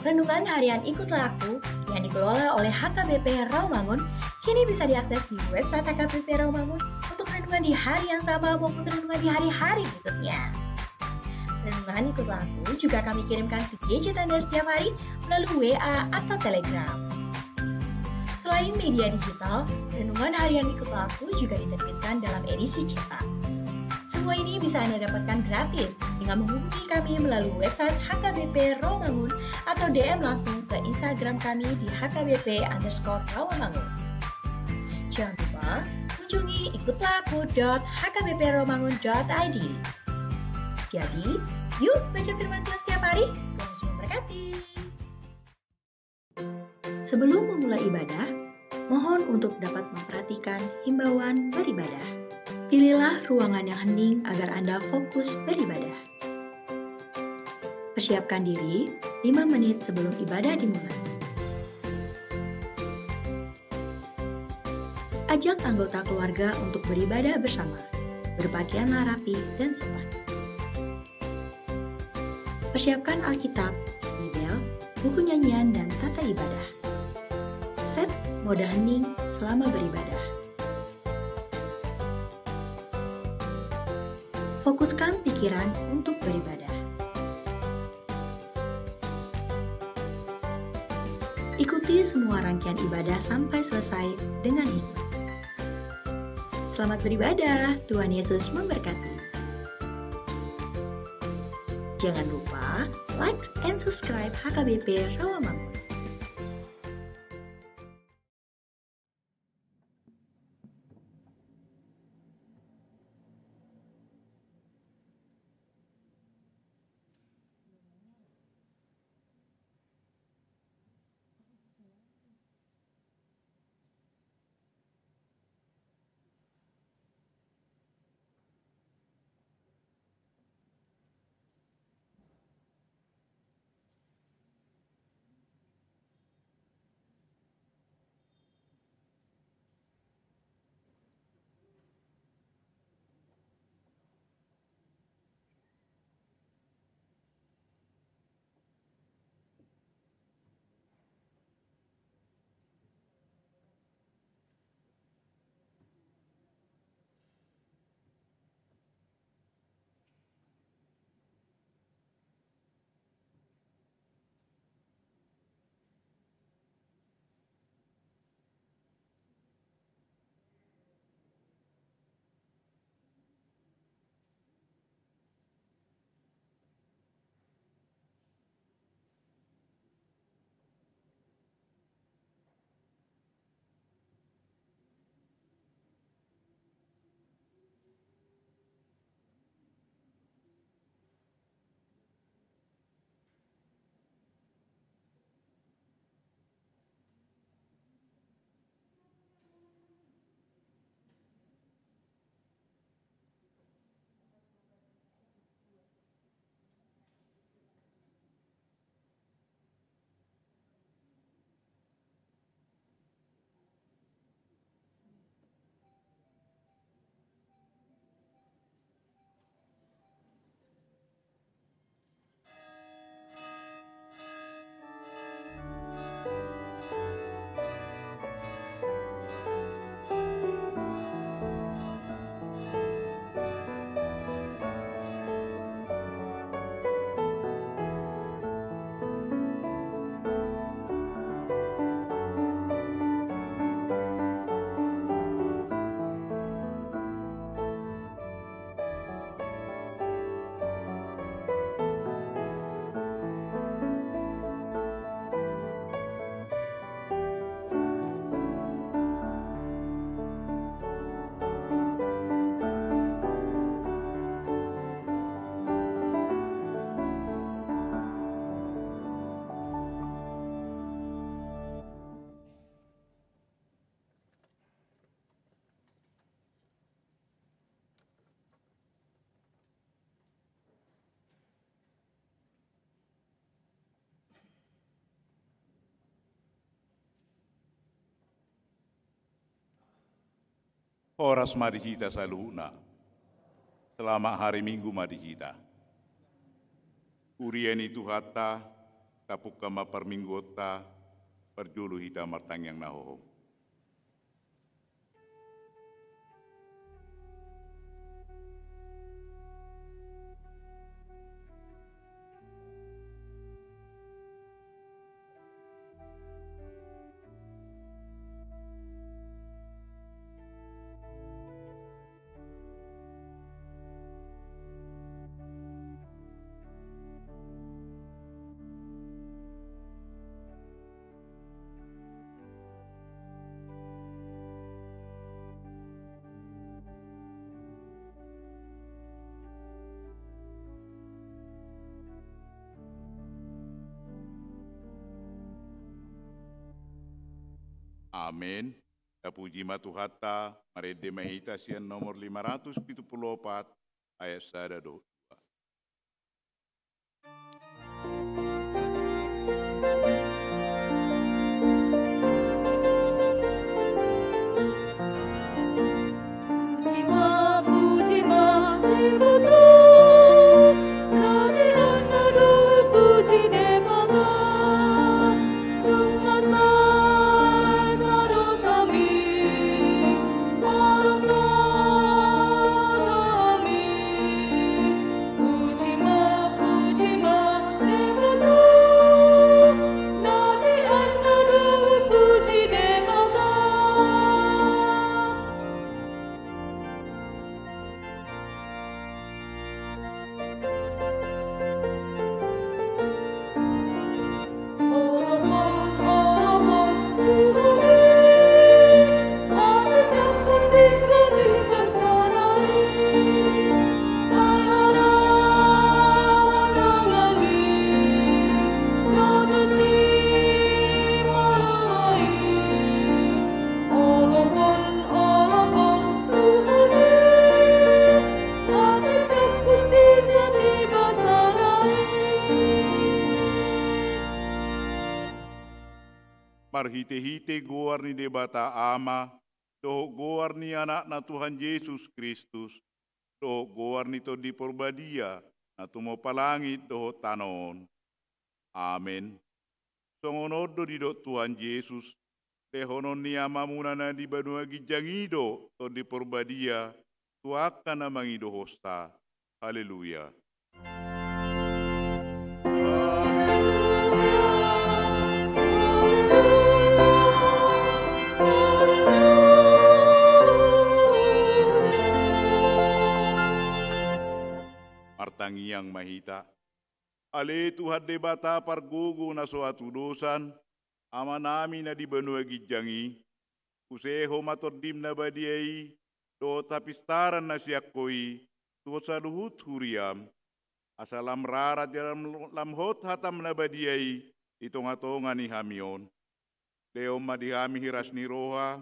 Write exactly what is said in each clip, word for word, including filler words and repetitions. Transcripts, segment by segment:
Renungan harian Ikutlah Aku yang dikelola oleh H K B P Rawamangun kini bisa diakses di website H K B P Rawamangun untuk renungan di hari yang sama maupun renungan di hari-hari berikutnya. Renungan Ikutlah Aku juga kami kirimkan ke gadget Anda setiap hari melalui W A atau Telegram. Selain media digital, renungan harian Ikutlah Aku juga diterbitkan dalam edisi cetak. Semua ini bisa Anda dapatkan gratis dengan menghubungi kami melalui website H K B P Rawamangun atau D M langsung ke Instagram kami di H K B P underscore Rawamangun. Jangan lupa kunjungi ikutlah aku dot H K B P Rawamangun dot I D. Jadi, yuk baca firman Tuhan setiap hari. Tuhan Yesus memberkati. Sebelum memulai ibadah, mohon untuk dapat memperhatikan himbauan beribadah. Pilihlah ruangan yang hening agar Anda fokus beribadah. Persiapkan diri lima menit sebelum ibadah dimulai. Ajak anggota keluarga untuk beribadah bersama. Berpakaianlah rapi dan sopan. Persiapkan Alkitab, Bibel, buku nyanyian, dan tata ibadah. Set mode hening selama beribadah. Fokuskan pikiran untuk beribadah. Ikuti semua rangkaian ibadah sampai selesai dengan hikmat. Selamat beribadah, Tuhan Yesus memberkati. Jangan lupa like and subscribe H K B P Rawamangun. Horas ma di hita saluhutna. Selamat hari Minggu ma di hita. Huria ni Tuhanta, tapungka ma parmingguonta, parjolo hita martangiang na hohom. Amen. Tapuji ma Tuhanta, marende ma hita sian nomor lima ratus pitu pulu opat, ayat sada dohot dua. Marhitehite goar ni Debata Ama, dohot goar ni Anakna Tuhan Jesus Kristus, dohot goar ni Tondi Porbadia, na tumompa langit dohot tano on. Amen. Songon on do didok Tuhan Jesus, lehonon ni Amamuna na di banua ginjang i do Tondi Porbadia tu angka na mangidohonsa. Haleluya. Martangiang ma hita. Ale Tuhan Debata pargogo na so hatudosan, Amanami na di banua ginjang i, use Ho ma Tondim na badia i, dohot hapistaran na sian Ho i, tu saluhut huriam, asa lam rara jala lam hot hatam na badia i di tongatonga ni hami on. Lehon ma di hami hiras ni roha,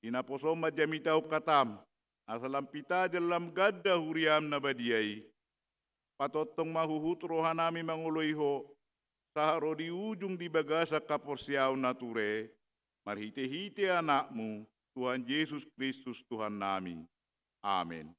di naposom ma jamitahon hatam, asa lam pita jala lam ganda huriam na badia i. Patongtong ma huhut rohanami mangoloi Ho, sahat ro di ujung di bagasan haporseaon na ture, marhitehite Anakmu, Tuhan Jesus Kristus Tuhannami. Amen.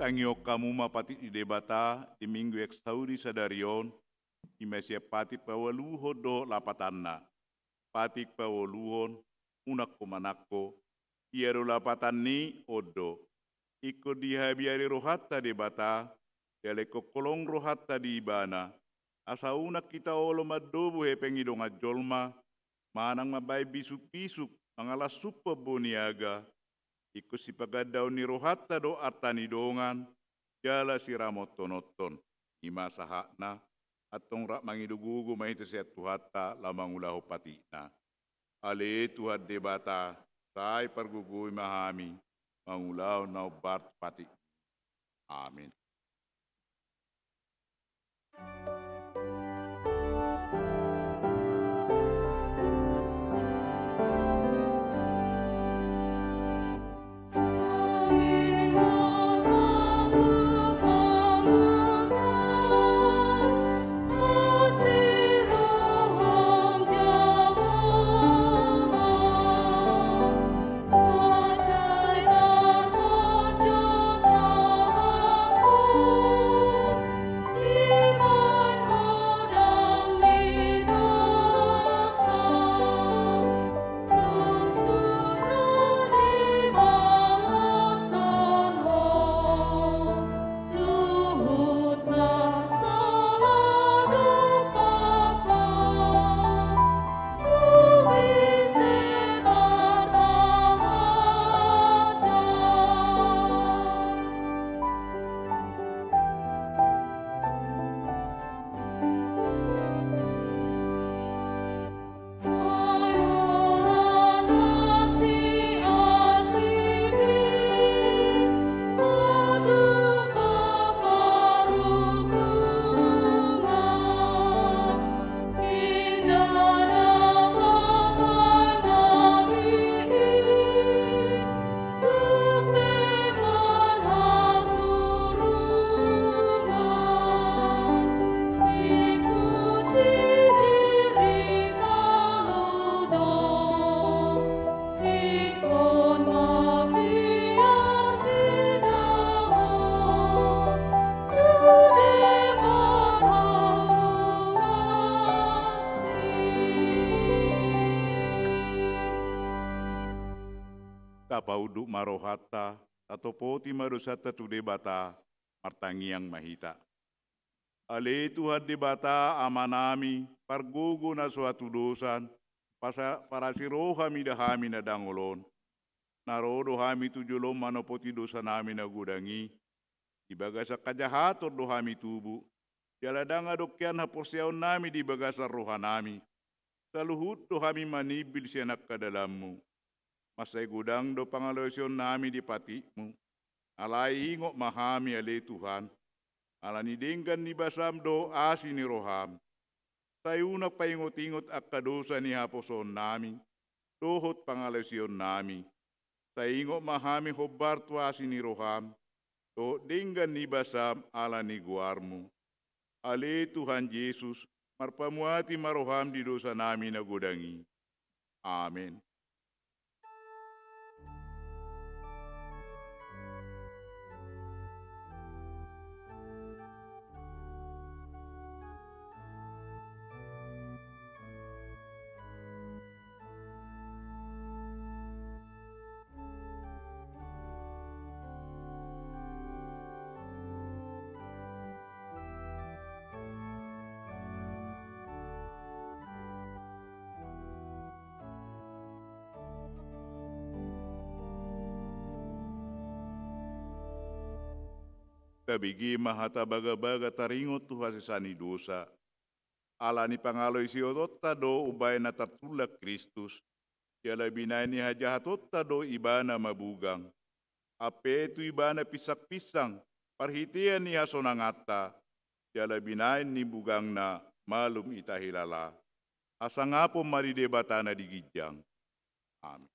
Tangihon hamu ma patik ni Debata di Minggu Exaudi sadari on, i ma sian patik paualuhon dohot lapatanna. Patik paualuhon, unang ho manangko, Ia do lapatan ni on do. Ingkon dihabiari rohanta Debata, jala ingkon holong rohanta di Ibana, asa unang hita olo mandomu hepeng ni dongan jolma, manang mambahen bisukbisuk, mangalashon boniaga. Ingkon sipagandaon ni rohanta do arta ni dongan, jala siramothononhon. I ma sahatna, antong rap mangido gogo ma hita sian Tuhanta laho mangulahon patikna. Ale Tuhan Debata, sai pargogoi ma hami mangulahon na hombar tu patikmi. Amin. Tapaunduk ma rohanta, tatopoti ma dosanta tu Debata, martangiang ma hita. Ale Tuhan Debata Amanami, pargogo na so hatudosan, pasa-, parasi roha mida hami na dangol on. Na ro do hami tu jolom manopoti dosanami na godang i, di bagasan hajahaton do hami tubu, jala ndang adong hian haporseaonnami di bagasan rohanami. Saluhut do hami manimbil sian angka dalanmu. Mansai godang do pangalaosionnami di patikmu. Alai ingot ma hami ale Tuhan, ala ni denggan ni basam dohot asi ni roham. Sai unang paingotingot angka dosa ni haposoonnami, dohot pangalaosionnami. Sai ingot ma hami hombar tu asi ni roham, dohot denggan ni basam ala ni goarmu. Ale Tuhan Jesus, marpamuati ma roham di dosanami na godang i. Amen. Tabege ma hata bagabaga taringot tu hasesaan ni dosa. Ala ni pangalaosiononta do umbahen na tartulak Kristus, jala binahen ni hajahatonta do Ibana mabugang. Ampe tu Ibana pinsangpinsang parhitean ni hasonanganta, jala binahen ni bugangna malum hita hilala. Hasangapon ma di Debata na di ginjang. Amin.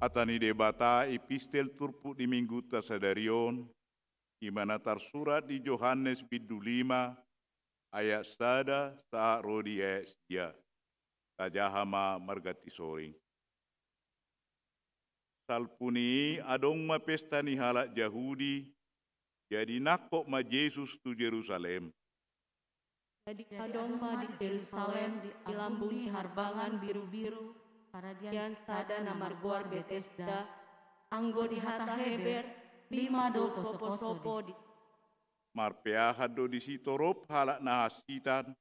Hata ni Debata, epistel turpuk di minggunta sadari on, i ma na tarsurat di Johannes bindu lima, ayat sada sahat ro di ayat sia. Tajaha ma marganti soring. Salpu ni i adong ma pesta ni halak Jahudi, jadi nangkok ma Jesus tu Jerusalem. Jadi adong ma di Jerusalem, di lambung ni harbangan birubiru, paradian sada na margoar Betesda, anggo di hata Heber, lima do soposopo di. Marpeahan do disi torop halak na hansitan,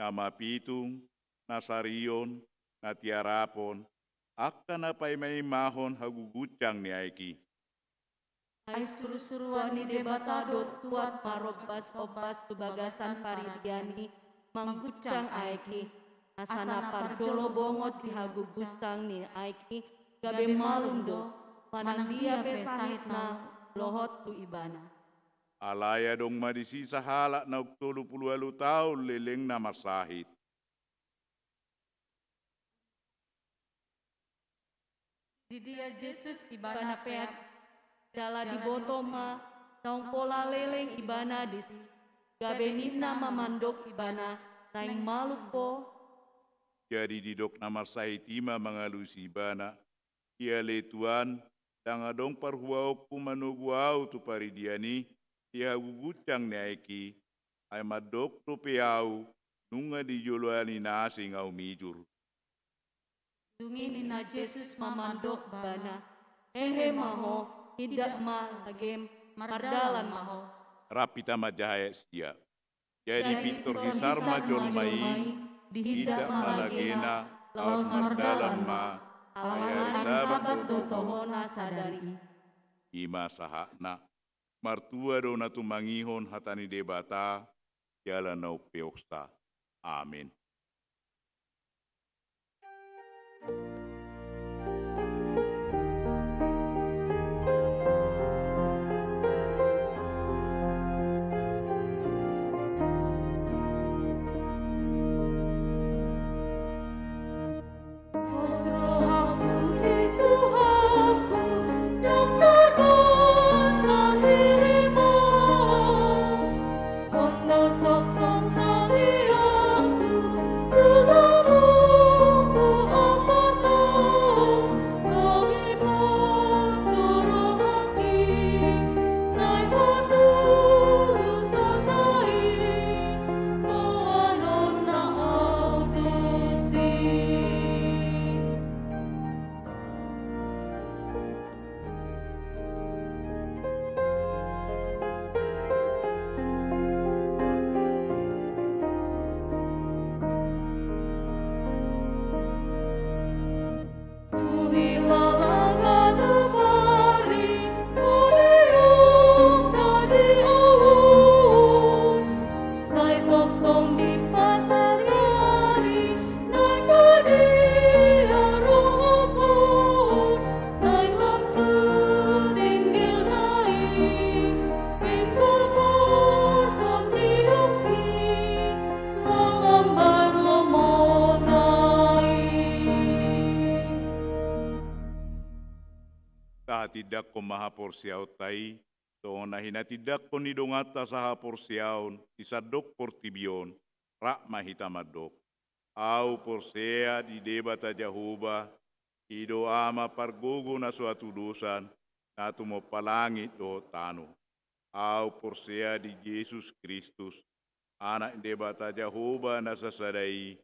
na mapitung, na sarion, na tiarapon, angka na paimaimahon haguguncang ni aek i. Ai surusuruan ni Debata do tuat marombas-ombas tu bagasan paridian i, mangguncang aek i, asa na parjolo bongot di haguguncang ni aek i gabe malum do, manang dia pe sahitna lohot tu ibana. Alai adong ma disi sahalak naung tolu pulu ualu taon lelengna marsahit. Didia Jesus ibana peak, jala diboto ma naung pola leleng ibana disi, gabe ninna ma mandok ibana, naeng malum ho. Jadi didok na marsahit i ma mangalusi ibana, ia ale Tuan, ndang adong parhuaonku manogu ahu tu paridian i, di haguguncang ni aek i, ai mandok dope ahu, nunga di joloan i na asing ahu mijur. Dung i ninna Jesus ma mandok bana, hehe ma ho, indak ma lagem, mardalan ma ho. Rap hita manjaha ayat sia. Jadi pintor hisar ma jolma i, indak ma lagena, laos mardalan ma, ala ari Sabat do tohona sadari i. I ma sahatna. Martua do na tumangihon hata ni Debata, jala na umpeopsa. Amen. Tahatindangkon ma haporseaonta i, songon na hinatindangkon ni donganta sahaporseaon di sandok portibi on, rap ma hita mandok. Ahu porsea di Debata Jahowa, i do Ama pargogo na so hatudosan, na tumompa langit dohot tano. Ahu porsea di Jesus Kristus, Anak ni Debata Jahowa na sasada i,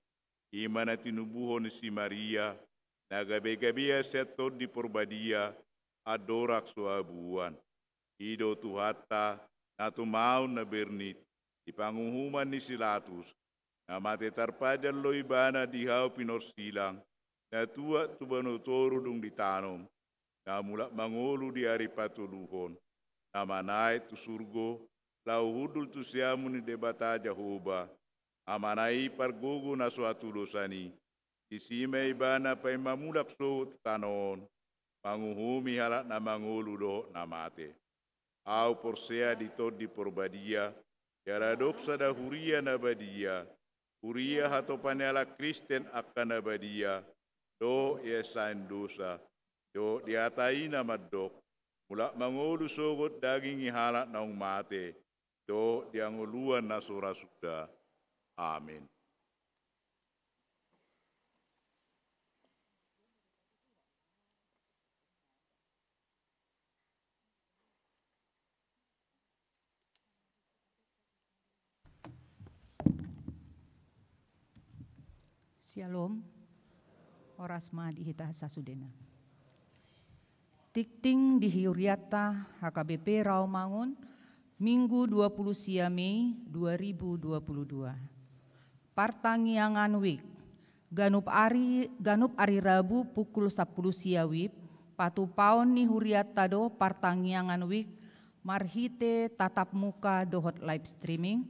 i ma na tinubuhon ni si Maria, na gabegabean sian Tondi Porbadia, andorang so habuuan. I do Tuhanta, na tumaon na bernit, di panguhuman ni si Latus, na mate tarpajal do ibana di hau pinorsilang, na tuat tu banua toru dung ditanom, na mulak mangolu di ari patoluhon, na manaek tu surgo, laho hundul tu siamun ni Debata Jahowa, Amana i pargogo na so hatudosan i, disi ma ibana paima mulak sogot tu tano on, manguhumi halak na mangolu dohot na mate. Ahu porsea di Tondi Porbadia, jala adong sada huria na badia, huria hatopan ni halak Kristen angka na badia, dohot ias saen dosa, Dohot di hata i na mandok, mulak mangolu sogot daging ni halak naung mate, dohot di hangoluan na so ra suda. Amen. Syalom. Horas ma di hita sasudena. Tingting di hurianta H K B P Rawamangun, Minggu dua puluh sia Mei dua ribu dua puluh dua. Partangiangan WIB. Ganup ari, ganup ari Rabu pukul sampulu sia WIB, patupaon ni hurianta do partangiangan WIB marhite tatap muka dohot live streaming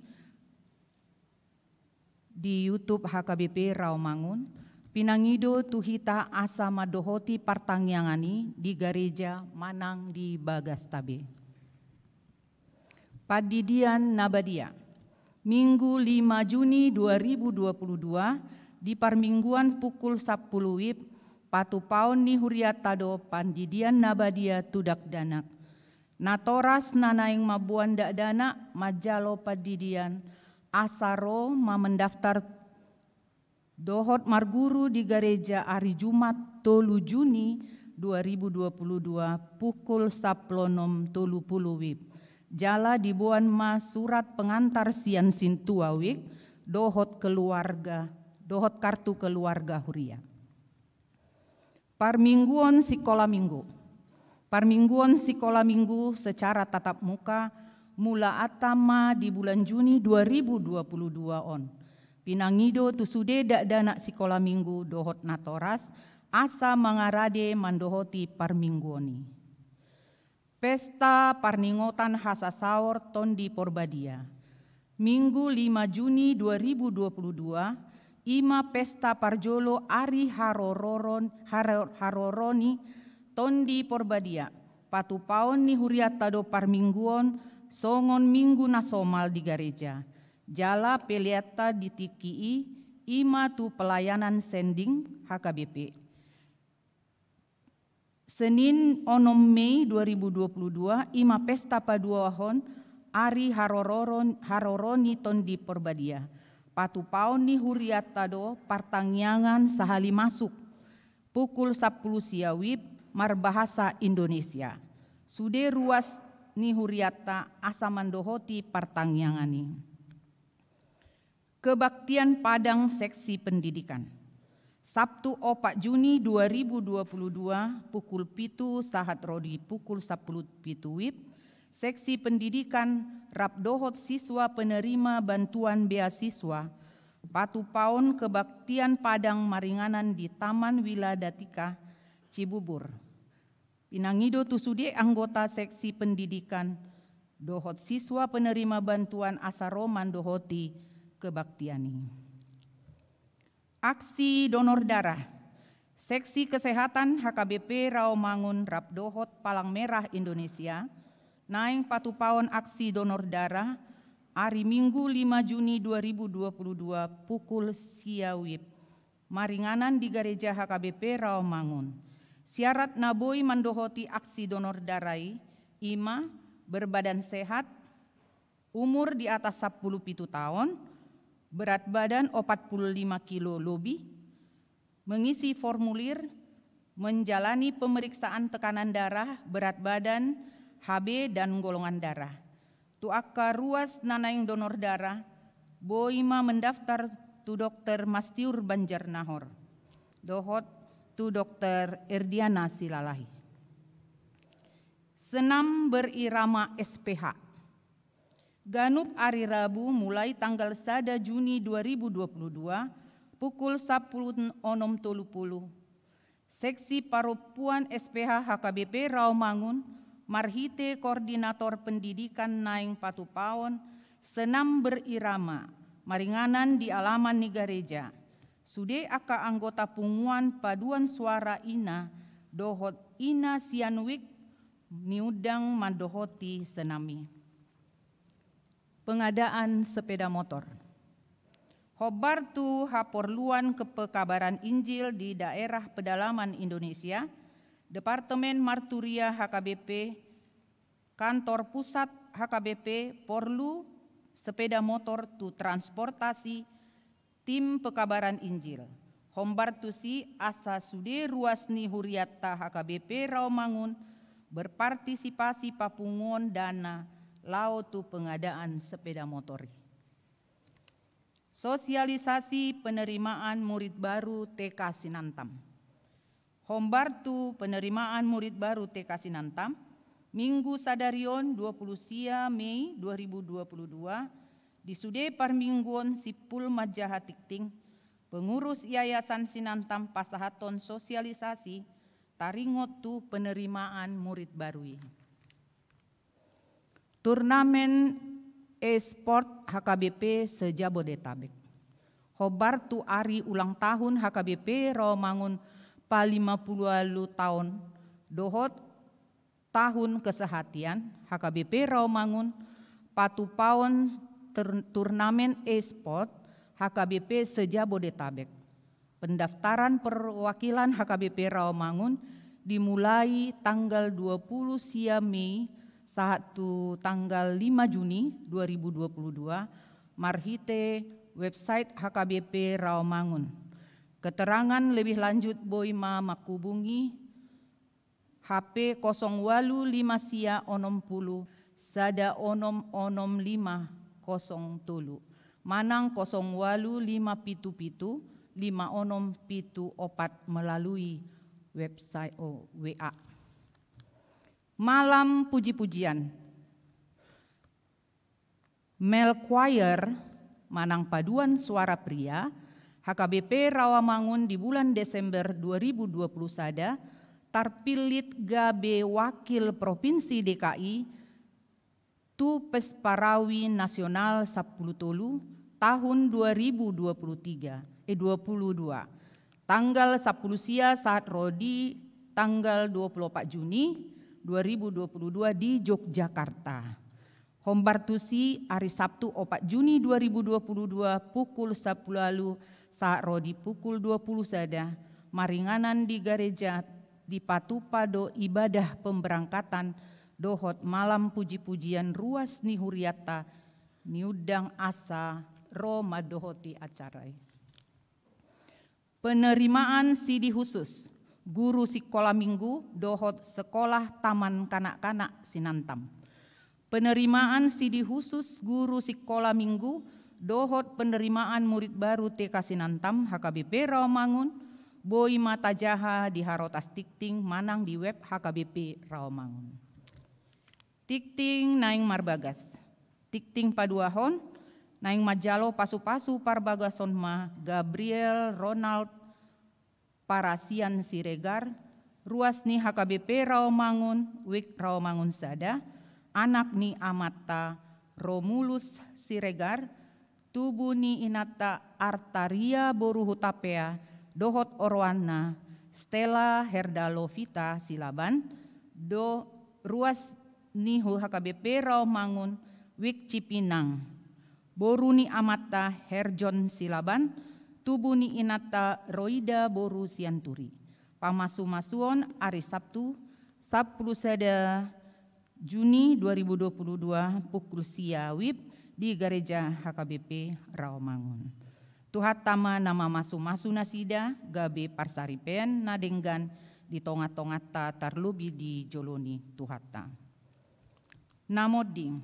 di YouTube H K B P Rawamangun, pinangido tu hita asa mandohoti partangiangan i di gareja manang di bagasta be. Pandidian na badia. Minggu lima Juni dua ribu dua puluh dua, di parmingguan pukul sampulu WIB, patupaon ni hurianta do pandidian na badia tu dakdanak. Natoras na naeng mamboan dakdanak manjalo pandidian, asa ro ma mandaftar dohot marguru di gareja ari Jumat tolu Juni dua ribu dua puluh dua pukul sampulu onom tolu pulu WIB. Jala diboan ma surat pengantar sian sintua WIB dohot keluarga, dohot kartu keluarga huria. Parmingguon sikola minggu. Parmingguon sikola minggu secara tatap muka mulaanta ma di bulan Juni dua ribu dua puluh dua on. Pinangido tu sude dakdanak sikola minggu dohot natoras asa mangarade mandohoti parmingguon i. Pesta parningotan hasasaor Tondi Porbadia. Minggu lima Juni dua ribu dua puluh dua, i ma pesta parjolo ari harororon, haror-, haroro ni Tondi Porbadia. Patupaon ni hurianta do parmingguon songon minggu na somal di gareja. Jala peleanta di tingki i, i ma tu pelayanan sending H K B P. Senin onom Mei dua ribu dua puluh dua, i ma pesta paduahon ari harororon-, haroro ni Tondi Porbadia. Patupaon ni hurianta do partangiangan sahali masuk pukul sampulu sia WIB marbahasa Indonesia. Sude ruas ni hurianta asa mandohoti partangiangan i. Kebaktian Padang Seksi Pendidikan. Sabtu opat Juni dua ribu dua puluh dua pukul pitu sahat ro di pukul sampulu pitu WIB, Seksi Pendidikan rap dohot siswa penerima bantuan beasiswa patupaon kebaktian Padang maringanan di Taman Wiladatika, Cibubur. Pinangido tu sude anggota Seksi Pendidikan dohot siswa penerima bantuan asa ro mandohoti kebaktian i. Aksi donor darah. Seksi Kesehatan H K B P Rawamangun rap dohot Palang Merah Indonesia naeng patupaon aksi donor darah ari Minggu lima Juni dua ribu dua puluh dua pukul sia WIB. Maringanan di Gareja H K B P Rawamangun. Syarat na boi mandohoti aksi donor darah i, i ma berbadan sehat, umur di atas sampulu pitu taon, berat badan opat pulu lima kilo lobi, mengisi formulir, menjalani pemeriksaan tekanan darah, berat badan, H B, dan golongan darah. Tu angka ruas na naeng donor darah, boi ma mendaftar tu Dokter Mastiur Banjarnahor dohot tu Dokter Erdiana Silalahi. Senam berirama S P H. Ganup ari Rabu mulai tanggal sada Juni dua ribu dua puluh dua pukul sampulu onom tolu pulu, Seksi Parompuan S P H H K B P Rawamangun marhite koordinator pendidikan naeng patupaon senam berirama maringanan di alaman ni gareja. Sude angka anggota punguan paduan suara ina dohot ina sian WIB niundang mandohoti senam i. Pengadaan sepeda motor. Hombar tu haporluan kepekabaran Injil di daerah pedalaman Indonesia, Departemen Marturia H K B P, Kantor Pusat H K B P porlu sepeda motor tu transportasi tim pekabaran Injil. Hombar tusi asa sude ruas ni huriatta H K B P Rawamangun berpartisipasi papunguon dana laho tu pengadaan sepeda motor i. Sosialisasi penerimaan murid baru T K Sinantam. Hombar tu penerimaan murid baru T K Sinantam, Minggu sadari on dua puluh sia Mei dua ribu dua puluh dua, di sude parmingguon simpul manjaha tingting, pengurus Yayasan Sinantam pasahathon sosialisasi taringot tu penerimaan murid baru i. Turnamen e-sport H K B P se-Jabodetabek. Hombar tu ari ulang tahun H K B P Rawamangun palima pulu ualu taon dohot tahun kesehatian H K B P Rawamangun patupaon tur-, turnamen e-sport H K B P se-Jabodetabek. Pendaftaran perwakilan H K B P Rawamangun dimulai tanggal dua puluh sia Mei sahat tu tanggal lima Juni dua ribu dua puluh dua marhite website H K B P Rawamangun. Keterangan lebih lanjut boi ma manghubungi H P kosong ualu lima sia onom pulu sada onom onom lima kosong tolu manang kosong ualu lima pitu pitu lima onom pitu opat melalui website, oh, W A. Malam puji-pujian. Male choir manang paduan suara pria H K B P Rawamangun di bulan Desember dua ribu dua puluh sada tarpillit gabe wakil provinsi D K I tu Pesparawi Nasional sampulu tolu tahun dua ribu dua puluh tiga, eh, dua puluh dua. Tanggal sampulu sia sahat ro di tanggal dua puluh opat Juni dua ribu dua puluh dua di Yogyakarta. Hombar tusi ari Sabtu opat Juni dua ribu dua puluh dua pukul sampulu ualu sahat ro di pukul dua puluh sada maringanan di gareja dipatupa do ibadah pemberangkatan dohot malam puji-pujian ruas ni huriatta niundang asa ro mandohoti acara i. Penerimaan sidi khusus guru sikola minggu dohot sekolah taman kanak-kanak Sinantam. Penerimaan sidi khusus guru sikola minggu dohot penerimaan murid baru T K Sinantam H K B P Rawamangun boi ma tajaha di Harotas Tingting manang di web H K B P Rawamangun. Tingting naeng marbagas. Tingting paduahon, naeng manjalo pasu-pasu parbagason ma Gabriel Ronald Parasian Siregar, ruas ni H K B P Rawamangun, wik Rawamangun sada, anak ni amanta Romulus Siregar, tubu ni inanta Artaria boru Hutapea, dohot oroanna Stella Herdalovita Silaban, do ruas ni H K B P Rawamangun, wik Cipinang. Boru ni amanta Herjon Silaban, tubu ni inanta Roida boru Sianturi. Pamasu-masuon ari Sabtu, sampulu sada Juni dua ribu dua puluh dua pukul sia wib di Gareja H K B P Rawamangun. Tuhanta ma na mamasu-masu nasida gabe parsaripeon na denggan di tonga-tonganta tarlobi di jolo ni Tuhanta. Na monding.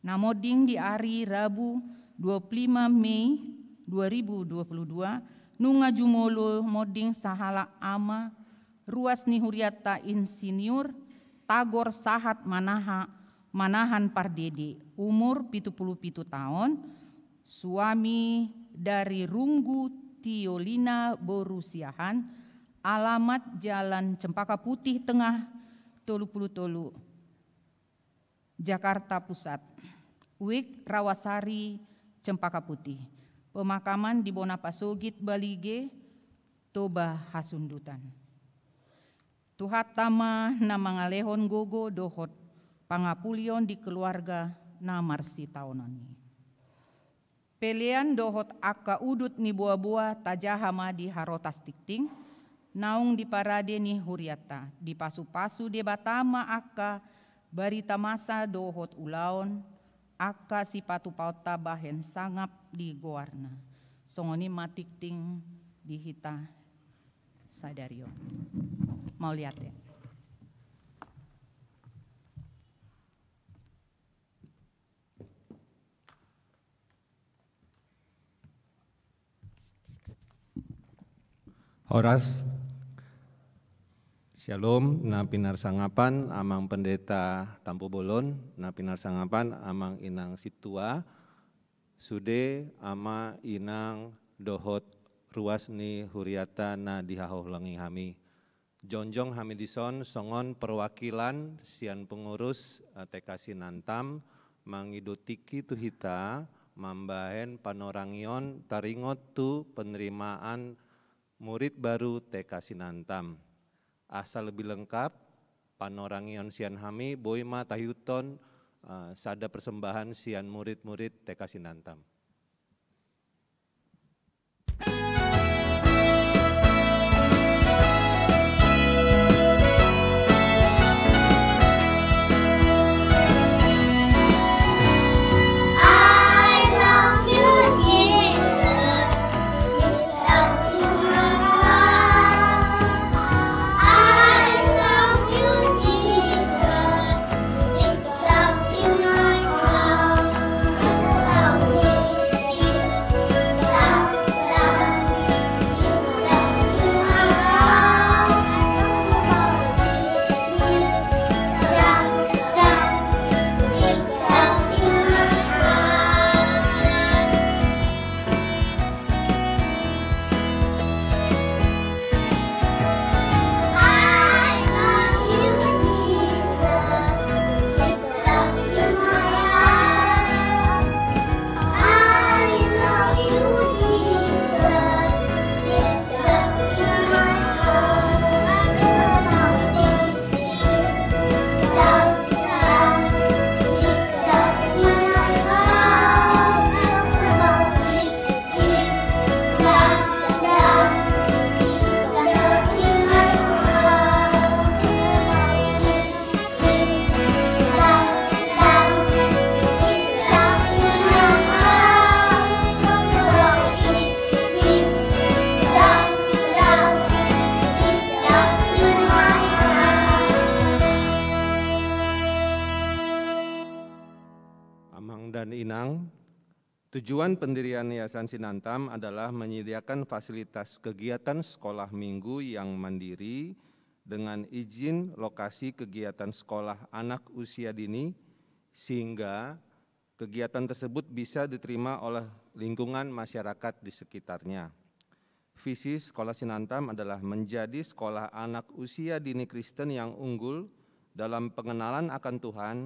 Na monding di ari Rabu dua puluh lima Mei dua ribu dua puluh dua, nunga jumolo monding sahalak ama ruas ni huriatta Insinyur Tagor Sahat Manaha, Manahan Pardede, umur pitu pulu pitu taon, suami dari Runggu Tiolina boru Siahaan, alamat Jalan Cempaka Putih Tengah tolu pulu tolu, Jakarta Pusat. Wik Rawasari, Cempaka Putih. Pemakaman di bona pasogit Balige, Toba Hasundutan. Tuhanta ma na mangalehon gogo dohot pangapulion di keluarga na marsitaonon i. Pelean dohot angka udut ni boa-boa tajaha ma di Harotas Tingting, Naung di parade ni hurianta, dipasupasu Debata ma angka barita masa dohot ulaon, angka sipatupaonta bahen sangap di goarna. Songon i ma tingting di hita sadari on. Mauliate. Horas. Syalom, na pinarsangapan Amang Pendeta Tampubolon, na pinarsangapan Amang Inang Sintua, sude ama, inang, dohot ruas ni huriata na dihaholongi hami. Jongjong hami dison songon perwakilan sian pengurus, eh, T K Sinantam, mangido tingki tu hita mambahen panorangion taringot tu penerimaan murid baru T K Sinantam. Asa lebih lengkap panorangion sian hami, boi ma tahiuthon, eh, sada persembahan sian murid-murid T K Sinantam. Amang dan Inang, tujuan pendirian Yayasan Sinantam adalah menyediakan fasilitas kegiatan sekolah minggu yang mandiri dengan izin lokasi kegiatan sekolah anak usia dini, sehingga kegiatan tersebut bisa diterima oleh lingkungan masyarakat di sekitarnya. Visi Sekolah Sinantam adalah menjadi sekolah anak usia dini Kristen yang unggul dalam pengenalan akan Tuhan,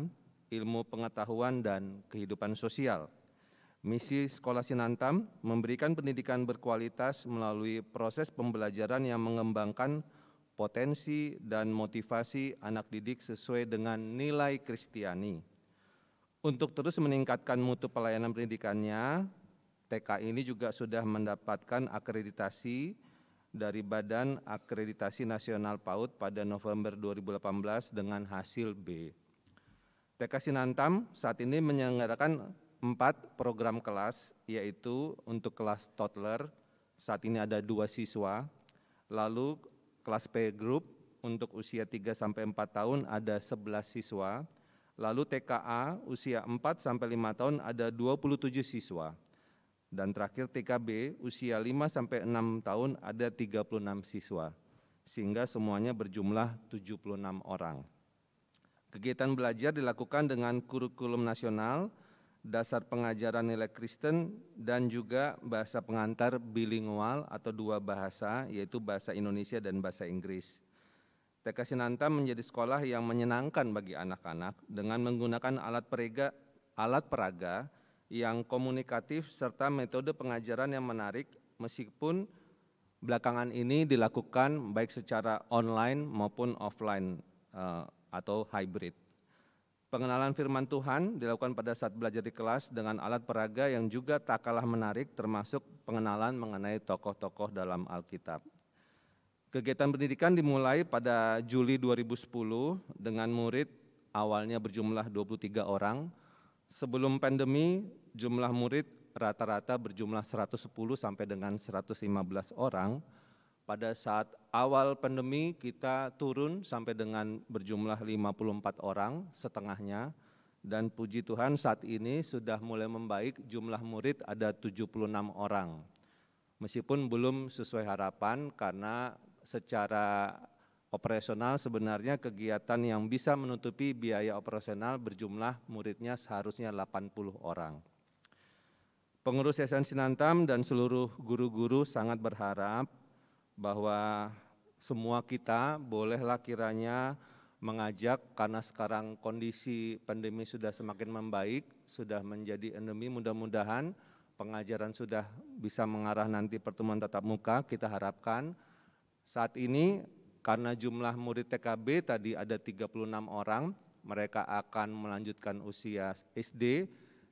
ilmu pengetahuan, dan kehidupan sosial. Misi Sekolah Sinantam memberikan pendidikan berkualitas melalui proses pembelajaran yang mengembangkan potensi dan motivasi anak didik sesuai dengan nilai Kristiani. Untuk terus meningkatkan mutu pelayanan pendidikannya, T K ini juga sudah mendapatkan akreditasi dari Badan Akreditasi Nasional PAUD pada November dua ribu delapan belas dengan hasil B. T K Sinantam saat ini menyelenggarakan empat program kelas, yaitu untuk kelas toddler, saat ini ada dua siswa, lalu kelas playgroup untuk usia tiga sampai empat tahun ada sebelas siswa, lalu T K A usia empat sampai lima tahun ada dua puluh tujuh siswa, dan terakhir T K B usia lima sampai enam tahun ada tiga puluh enam siswa, sehingga semuanya berjumlah tujuh puluh enam orang. Kegiatan belajar dilakukan dengan kurikulum nasional, dasar pengajaran nilai Kristen, dan juga bahasa pengantar bilingual atau dua bahasa, yaitu bahasa Indonesia dan bahasa Inggris. T K Sinantam menjadi sekolah yang menyenangkan bagi anak-anak dengan menggunakan alat perega-, alat peraga yang komunikatif serta metode pengajaran yang menarik, meskipun belakangan ini dilakukan baik secara online maupun offline, eh, atau hybrid. Pengenalan firman Tuhan dilakukan pada saat belajar di kelas dengan alat peraga yang juga tak kalah menarik, termasuk pengenalan mengenai tokoh-tokoh dalam Alkitab. Kegiatan pendidikan dimulai pada Juli dua ribu sepuluh dengan murid awalnya berjumlah dua puluh tiga orang. Sebelum pandemi, jumlah murid rata-rata berjumlah seratus sepuluh sampai dengan seratus lima belas orang. Pada saat awal pandemi, kita turun sampai dengan berjumlah lima puluh empat orang, setengahnya. Dan puji Tuhan, saat ini sudah mulai membaik, jumlah murid ada tujuh puluh enam orang. Meskipun belum sesuai harapan, karena secara operasional sebenarnya kegiatan yang bisa menutupi biaya operasional berjumlah muridnya seharusnya delapan puluh orang. Pengurus Yayasan Sinantam dan seluruh guru-guru sangat berharap bahwa semua kita bolehlah kiranya mengajak, karena sekarang kondisi pandemi sudah semakin membaik, sudah menjadi endemi, mudah-mudahan pengajaran sudah bisa mengarah nanti pertemuan tatap muka, kita harapkan. Saat ini, karena jumlah murid T K B tadi ada tiga puluh enam orang, mereka akan melanjutkan usia S D,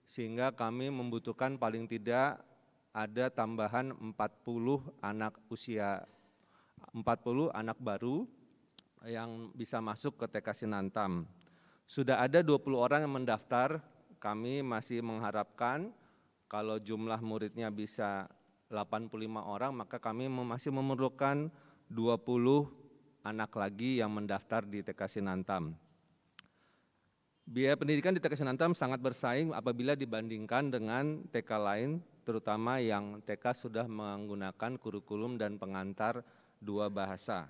sehingga kami membutuhkan paling tidak ada tambahan empat puluh anak usia, empat puluh anak baru yang bisa masuk ke T K Sinantam. Sudah ada dua puluh orang yang mendaftar, kami masih mengharapkan kalau jumlah muridnya bisa delapan puluh lima orang, maka kami mem-, masih memerlukan dua puluh anak lagi yang mendaftar di T K Sinantam. Biaya pendidikan di T K Sinantam sangat bersaing apabila dibandingkan dengan T K lain, terutama yang T K sudah menggunakan kurikulum dan pengantar dua bahasa.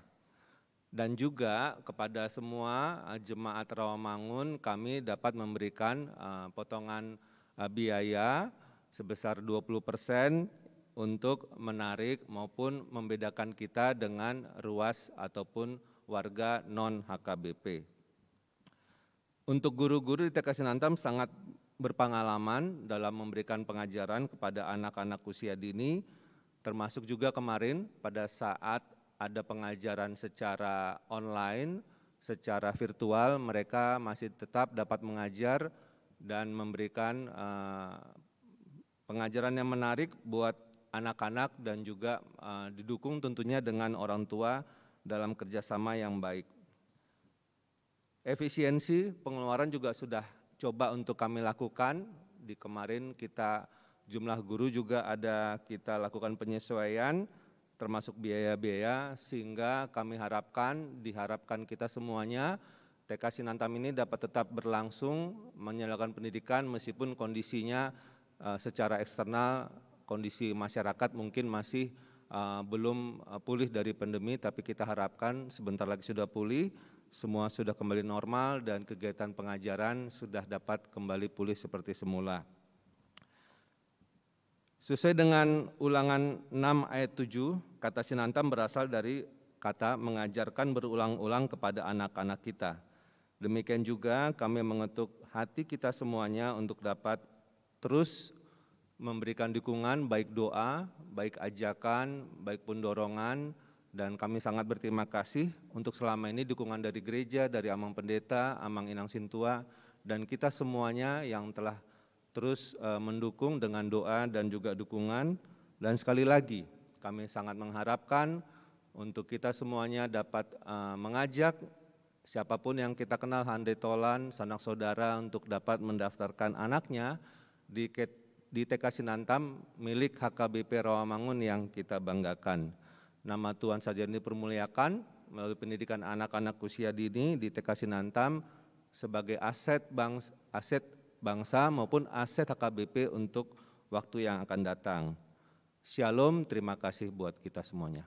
Dan juga kepada semua, eh, jemaat Rawamangun, kami dapat memberikan, eh, potongan, eh, biaya sebesar dua puluh persen untuk menarik maupun membedakan kita dengan ruas ataupun warga non H K B P. Untuk guru-guru di T K Sinantam sangat berpengalaman dalam memberikan pengajaran kepada anak-anak usia dini, termasuk juga kemarin pada saat ada pengajaran secara online, secara virtual, mereka masih tetap dapat mengajar dan memberikan, eh, pengajaran yang menarik buat anak-anak dan juga, eh, didukung tentunya dengan orang tua dalam kerjasama yang baik. Efisiensi pengeluaran juga sudah coba untuk kami lakukan. Di kemarin kita jumlah guru juga ada kita lakukan penyesuaian, termasuk biaya-biaya, sehingga kami harapkan, diharapkan kita semuanya, T K Sinantam ini dapat tetap berlangsung menyelenggarakan pendidikan meskipun kondisinya, eh, secara eksternal, kondisi masyarakat mungkin masih, eh, belum, eh, pulih dari pandemi, tapi kita harapkan sebentar lagi sudah pulih, semua sudah kembali normal, dan kegiatan pengajaran sudah dapat kembali pulih seperti semula. Sesuai dengan Ulangan enam ayat tujuh, kata Sinantam berasal dari kata mengajarkan berulang-ulang kepada anak-anak kita. Demikian juga kami mengetuk hati kita semuanya untuk dapat terus memberikan dukungan, baik doa, baik ajakan, baik pun dorongan, dan kami sangat berterima kasih untuk selama ini dukungan dari gereja, dari Amang Pendeta, Amang Inang Sintua, dan kita semuanya yang telah terus, eh, mendukung dengan doa dan juga dukungan. Dan sekali lagi, kami sangat mengharapkan untuk kita semuanya dapat, eh, mengajak siapapun yang kita kenal, handetolan, sanak saudara, untuk dapat mendaftarkan anaknya di ke-, di T K Sinantam milik H K B P Rawamangun yang kita banggakan. Nama Tuhan saja yang dipermuliakan melalui pendidikan anak-anak usia dini di T K Sinantam sebagai aset bangs-, aset bangsa maupun aset H K B P untuk waktu yang akan datang. Shalom, terima kasih buat kita semuanya.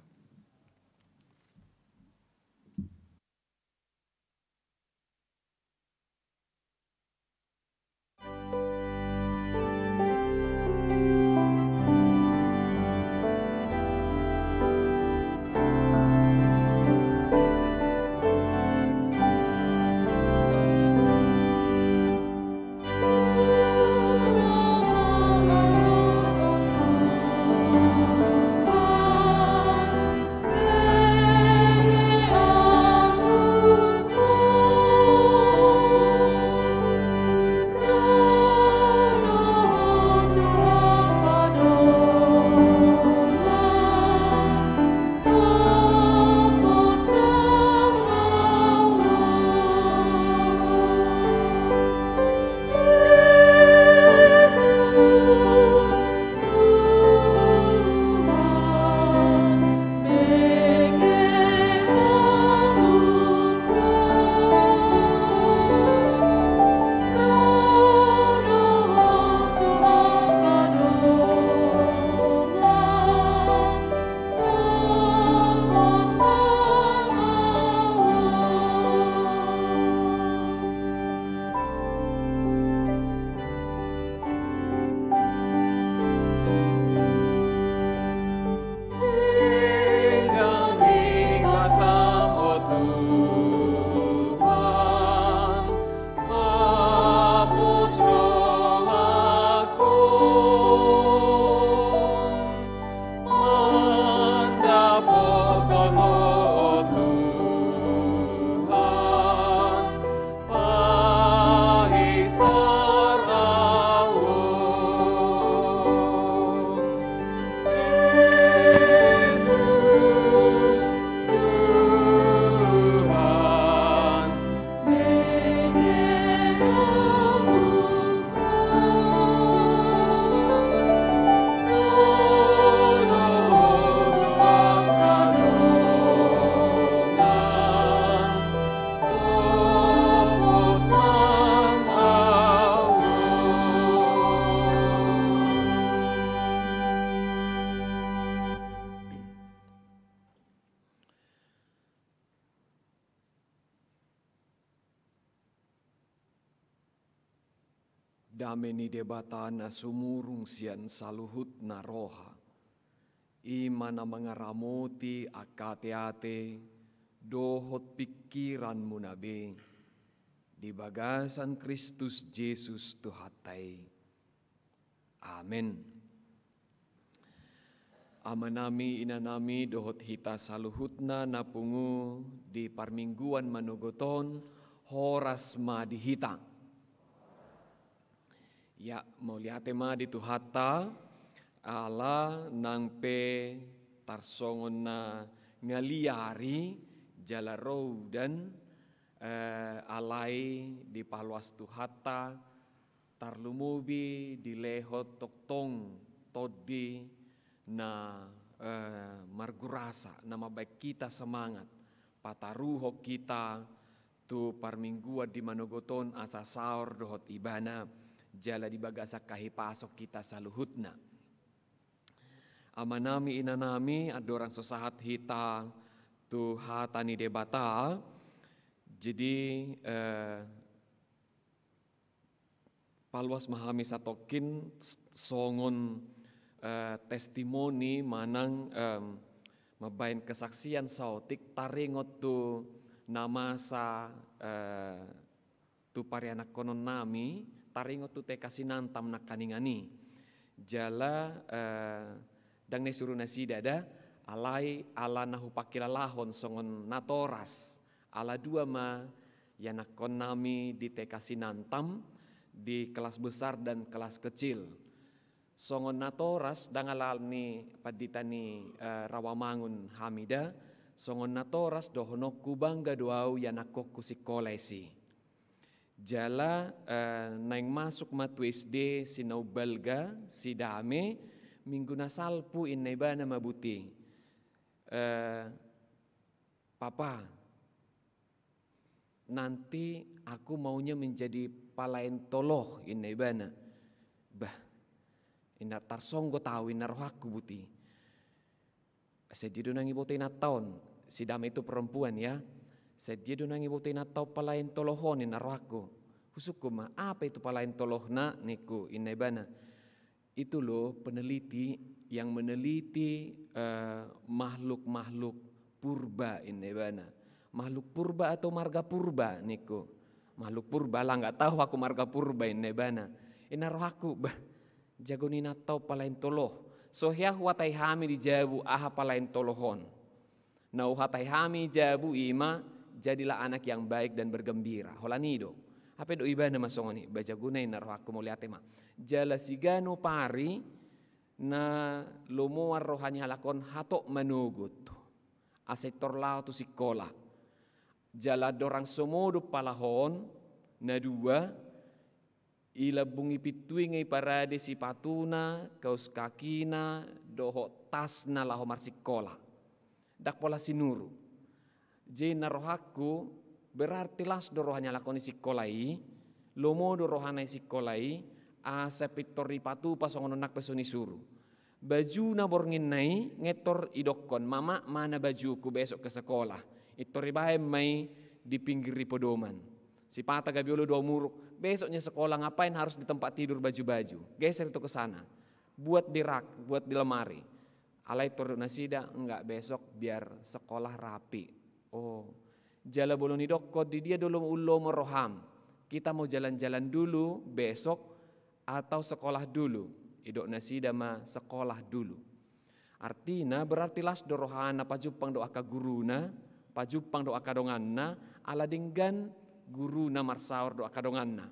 Dame ni Debata na sumurung sian saluhutna roha, i ma na mangaramoti angka ateate dohot pingkiranmuna be, di bagasan Kristus Jesus Tuhanta i. Amen. Amanami, inanami, dohot hita saluhutna na pungu di parmingguan manogot on, horas ma di hita. Ya, mauliate ma di Tuhanta, ala nang pe tarsongon na ngali ari jala ro udan, eh, alai dipaloas Tuhanta, tarlumobi dilehon tongtong tondi na, eh, margurasa, na mambahen hita semangat, pataruhon hita tu parmingguan di manogot on asa saor dohot Ibana, jala di bagasan hahipason hita saluhutna. Amanami, inanami, andorang so sahat hita tu hata ni Debata, jadi, eh, paloas ma hami satongkin s-, songon, eh, testimoni manang, em, mambahen kesaksian saotik taringot tu na masa, eh, tu parianakkononnami, taringot tu T K Sinantam nangkaningan i. Jala, eh, ndang na isuru nasida da, alai ala na hupangkilalahon songon natoras, ala dua ma ianakkonnami di T K Sinantam, di kelas besar dan kelas kecil. Songon natoras, ndang ala ni pandita ni, eh, Rawamangun hami da, songon natoras dohononku bangga do au ianakkonku sikola i si. Jala, eh, naeng masuk ma tu S D si na umbalga, si Dame, minggu na salpu inna ibana ma buti. Eh, Papa, nanti aku maunya menjadi palaen toloh, inna ibana. Bah, inna tarsonggot au, inna rohangku buti. Sadia do nang iboto inanta on, si Dame itu perempuan ya. Sadia do nang iboto inanta on palaen toloh on, inna rohangku. Husungkun ma, apa itu palaen toloh, Nak, ningku, inna ibana. Itu loh peneliti yang meneliti, eh, makhluk-makhluk purba, inna ibana. Makhluk purba atau marga Purba, ningku. Makhluk purba lah, nggak tahu aku marga Purba, inna ibana. Inna rohangku, bah, jago ni inanta on palaen toloh. So hea huhatai hami di jabu aha palaen toloh on. Na huhatai hami jabu i ma, jadilah anak yang baik dan bergembira. Holan i do. Hape dok ibana ma songon i, bah, jagona, inna rohangku, mauliate ma. Jala siganup ari na lomoan roha ni halak on hatop manogot, asa pintor laho tu sikola. Jala andorang so modom palaho on, na dua, i lambung ni pintu i nga iparade sipatuna, kaus kakina, dohot tasna laho marsikola. Ndang pola sinuru. Jadi inna rohangku, berarti las do roha ni halak on di sikola i, lomo do rohana di sikola i, asa pintor dipatupa songon on nang pe so nisuru. Bajuna bornginna i nga pintor idokkon, "Mama, mana bajuku besok ke sekolah?" Pintor ibahen ma i di pinggir ni podoman. Sipata gabe olo do au muruk, "Besoknya sekolah ngapain harus di tempat tidur baju-baju? Geser itu ke sana. Buat di rak, buat di lemari." Alai pintor dok nasida, "Enggak, besok biar sekolah rapi." Oh. Jala molo nidokkon, "Di dia do lomo, lomo roham? Kita mau jalan-jalan dulu besok atau sekolah dulu?" Idok nasida ma, "Sekolah dulu." Artina berarti las do rohana pajumpang dohot angka guruna, pajumpang dohot angka donganna, ala denggan guruna marsaor dohot angka donganna.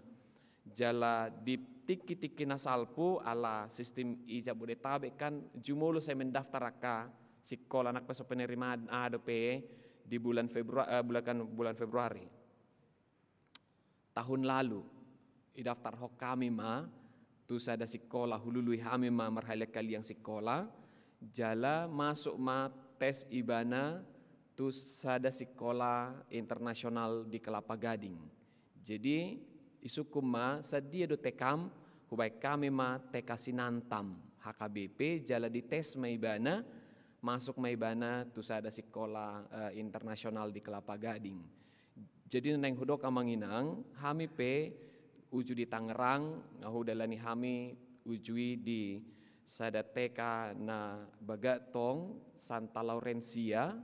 Jala di tingki-tingki na salpu, ala sistim i Jabodetabek kan, jumolo sai mendaftar angka sikola nang pe so penerimaan aha dope di bulan Februari, eh, bulan kan, bulan Februari. Tahun lalu, idaftarhon hami ma tu sada sikola, hulului hami ma marhaliang-haliang sikola, jala masuk ma tes ibana tu sada sikola internasional di Kelapa Gading. Jadi, isungkun ma, "Sadia do T K-m?" Hubahen hami ma T K Sinantam, H K B P, jala dites ma ibana, masuk ma ibana tu sada sikola, eh, internasional di Kelapa Gading. Jadi na naeng hudok, Amang Inang, hami pe uju di Tangerang, nga hudalani hami uju i di sada T K na bagak tong, Santa Laurencia,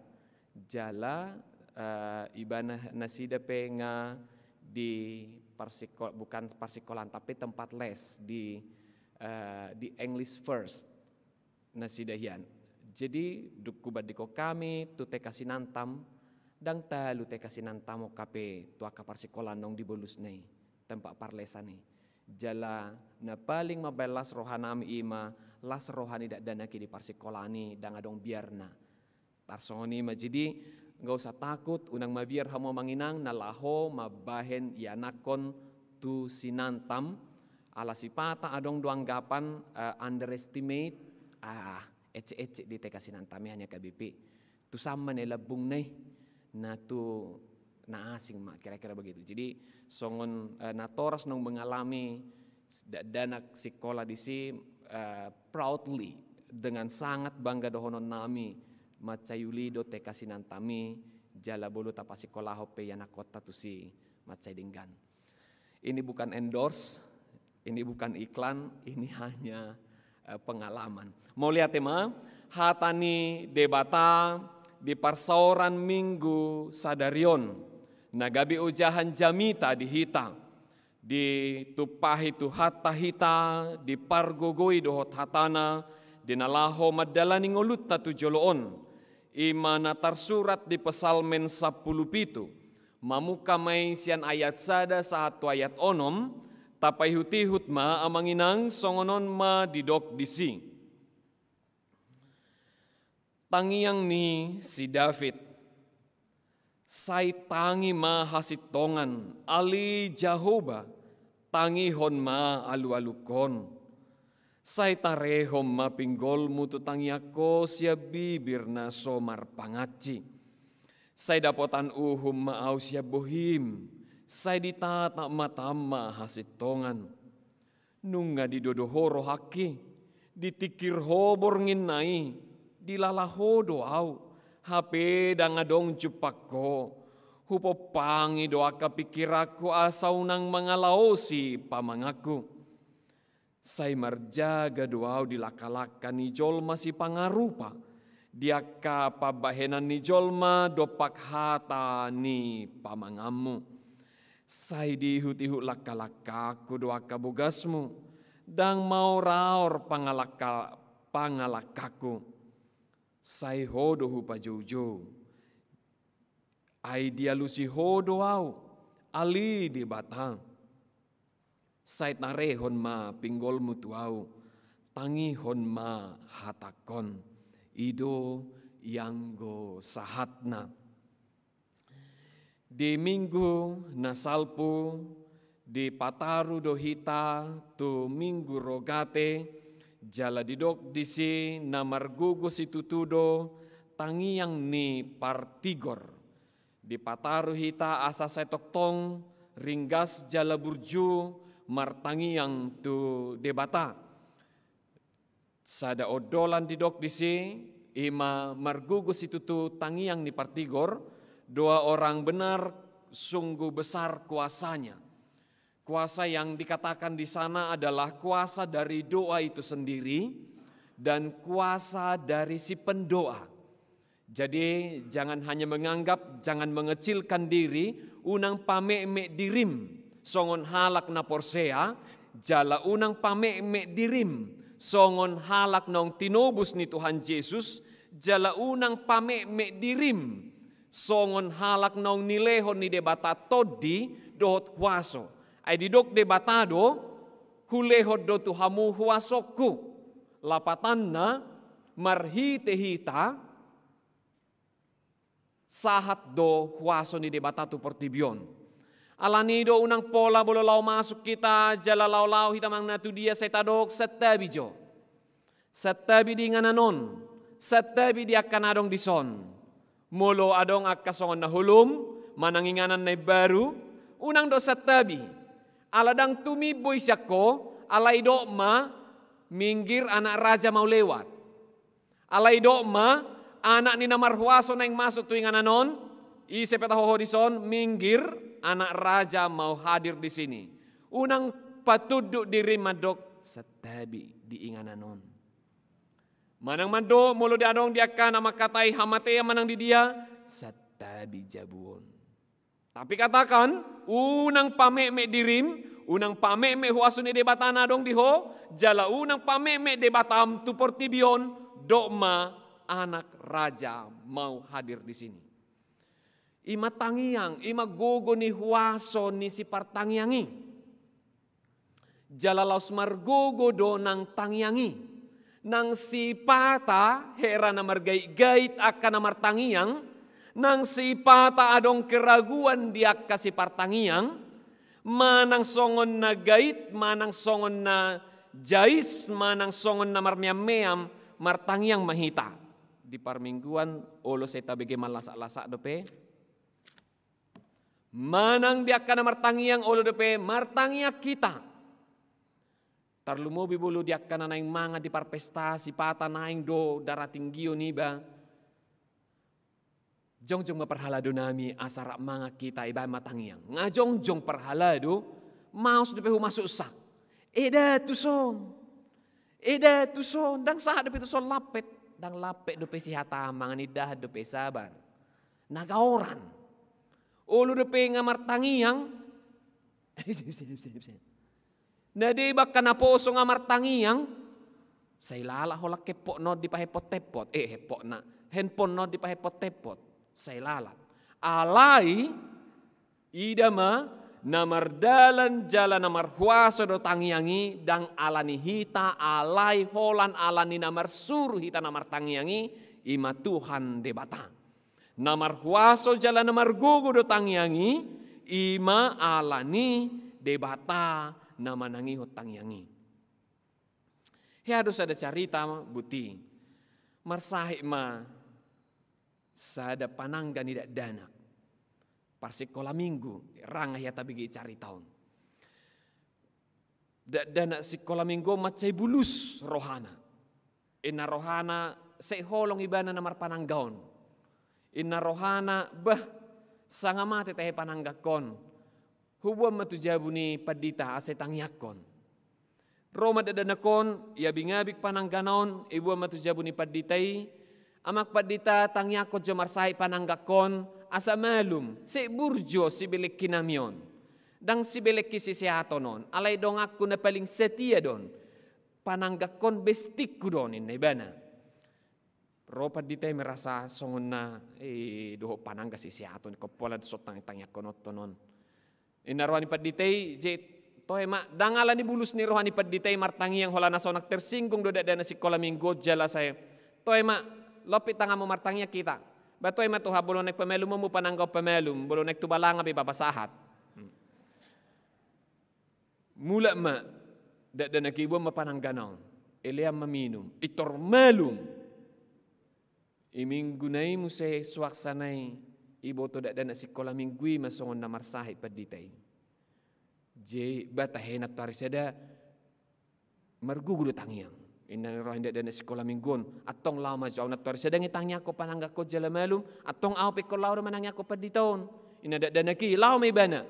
jala, eh, ibana nasida pe nga di parsiko-, bukan parsikolaan, tapi tempat les di, eh, di English First nasida hian. Jadi, dung hubandingkon hami tu T K Sinantam, ndang talu T K Sinantam on hape tu angka parsikolaan naung di bolusna i, tempat parlesan i. Jala na paling mambahen las rohanami i ma las roha ni dakdanak i di parsikolaan i, ndang adong biarna. Tarsongon i ma, jadi nggak usah takut, unang mabiar hamu amang inang na laho mambahen ianakhon tu Sinantam, ala sipata adong do anggapan, eh, underestimate, ah, ecek-ecek di T K Sinantam i, hanya K B P. Tu sama na i lambungna i, na tu na asing ma, kira-kira begitu. Jadi songon, eh, natoras naung mengalami s-, da-, dakdanak sikola disi, eh, proudly, dengan sangat bangga dohononnami, mansai uli do T K Sinantam i, jala molo tapasikolahon pe ianakhonta tusi mansai denggan. Ini bukan endorse, ini bukan iklan, ini hanya, eh, pengalaman. Mauliate ma, hata ni Debata di parsaoran Minggu sadari on, na gabe ojahan jamita di hita, ditumpahi Tuhanta hita, dipargogoi dohot hatana, di na laho mandalani ngolunta tu jolo on, i ma na tarsurat di Psalmen sampulu pitu, mamungka ma i sian ayat sada sahat tu ayat onom, tapaihut-ihut ma amang inang, songon on ma didok disi. Tangiang ni si David. Sai tangi ma hasintongan, ale Jahowa, tangihon ma alu-alungkon. Sai tarehon ma pinggolmu tu tangiangko sian bibir na so marpangansi. Sai dapotan uhum ma ahu sian bohim, sai ditatap matam ma hasintongan. Nunga didodo ho rohangki, ditingkir ho bornginna i, dilala ho do ahu, hape ndang adong jumpangko. Hupompangi do angka pingkiranku asa unang mangalaosi pamanganku. Sai marjaga do ahu di langka-langka ni jolma sipangarupa, di angka pambahenan ni jolma dompak hata ni pamanganmu. Sai diihut-ihut langka-langkangku do angka bogasmu, ndang maor-aor pangalangka-, pangalangkangku. Sai ho do hupajoujou. Ai dialusi ho do ahu, ale Debata. Sai tarehon ma pinggolmu tu ahu, tangihon ma hatangkon. I do ianggo sahatna. Di Minggu na salpu, dipataru do hita tu Minggu Rogate, jala didok disi na margogo situtu do tangiang ni partigor. Dipataru hita asa sai tongtong ringgas jala burju martangiang tu Debata. Sada ondolan didok disi, i ma margogo situtu tangiang ni partigor, doa orang benar sungguh besar kuasanya. Kuasa yang dikatakan di sana adalah kuasa dari doa itu sendiri dan kuasa dari si pendoa. Jadi, jangan hanya menganggap, jangan mengecilkan diri, unang pametmet dirim songon halak na porsea, jala unang pametmet dirim songon halak naung tinobus ni Tuhan Jesus, jala unang pametmet dirim songon halak naung nilehon ni Debata tondi dohot huaso. Ai didok Debata do, hulehon do tu hamu huasongku. Lapatanna, marhite hita, sahat do huaso ni Debata tu portibi on. Alani do unang pola molo laho masuk hita jala laho-laho hita manang na tu dia sai tadok santabi jo. Santabi di inganan on, santabi di angka na adong dison. Molo adong angka songon na holom, manang inganan na imbaru, unang do santabi. Ala ndang tumimbo i sian ho, alai dok ma, minggir anak raja mau lewat. Alai dok ma, anak ni na marhuaso naeng masuk tu inganan on, ise pe taho ho dison, minggir, anak raja mau hadir di sini. Unang patunduk dirim mandok santabi di inganan on. Manang mandok molo adong di angka na mangkatai hamatean manang di dia, santabi jabu on. Tapi katakan, unang pametmet dirim, unang pametmet huaso ni Debata na adong di ho, jala unang pametmet Debatam tu portibi on, dok ma anak raja mau hadir di sini. I ma tangiang, i ma gogo ni huaso ni sipartangiang i. Jala laos margogo do nang tangiang i. Nang sipata hera na margaitgait angka na martangiang, nang sipata adong keraguan di angka sipartangiang, manang songon na gait, manang songon na jais, manang songon na marmeam-meam, martangiang ma hita. Di parmingguan, olo sai tabege mallasak-lasak dope. Manang di angka na martangiang, olo dope martangiang hita. Tarlumobi molo di angka na naeng mangan di parpesta, sipata naeng do daratinggion iba. Jongjong ma parhalado nami asa rap mangan hita, ibaen ma tangiang. Nga jongjong parhalado, maos dope humasuksak. Eda tuson. Eda tuson, ndang sahat dope tuson lampet. Ndang lampet dope sihataon, mangan indahan dope, sabar. Na gaoran. Olo dope nga martangiang. Na deba angka naposo nga martangiang. Sai lalap holan hepok na on dipahepot-hepot. Eh, hepok na. Handphone na on dipahepot-hepot. Sai lalap. Alai, ida ma, na mardalan jala na marhuaso do tangiang i, ndang ala ni hita, alai holan ala ni na marsuru hita na martangiang i, i ma Tuhan Debata. Na marhuaso jala na margogo do tangiang i, i ma ala ni Debata na manangihon tangiang i. Hea do sada carita, buti. Marsahit ma sada panangga ni dakdanak. Parsikola minggu, ranga hea tabege carita on. Dakdanak sikola minggu on mansai bulus rohana. Inna rohana sai holong ibana na marpanangga on. Inna rohana, bah, sanga mate tahe pananggangkon. Huboan ma tu jabu ni pandita asa itangiangkon. Ro ma dakdanak on, iabingabing pananggana on, iboan ma tu jabu ni pandita i, Amang pandita, tangiangkon jo marsahit pananggangkon, asa malum, sai burju sibelengkinami on. Ndang sibelengki sisehaton on, alai donganku na paling setia do on. Pananggangkon bestikku do on, inna ibana. Ro pandita i merasa songon na, eh, dohot panangga sisehaton, ingkon pola do songon tangiangkononton on. Inna roha ni pandita i, je, toe ma, ndang ala ni bulus ni roha ni pandita i martangiang holan na sonang tersinggung do dakdanak sikola minggu on jala sai. Toe ma, lompit tanganmu martangiang hita. Ba toe ma Tuhan, molo naeng pamalummu panangga on pamalum, molo naeng tu balanga pe pasahat. Hmm. Mulak ma, dakdanak i, iboan ma pananggana on. Ilean ma minum, intor malum. I minggu na i muse suang sana i, iboto dakdanak sikola minggu i ma songon na marsahit pandita i. Je, ba tahe nantoari sada margogo do tangiang. Inna ni roha ni dakdanak sikola minggu on, antong laho ma jo au nantoari sada nge tangiangkon pananggangkon jala malum, antong au pe ingkon laho do manangiangkon pandita on. Inna dakdanak i, laho ma ibana.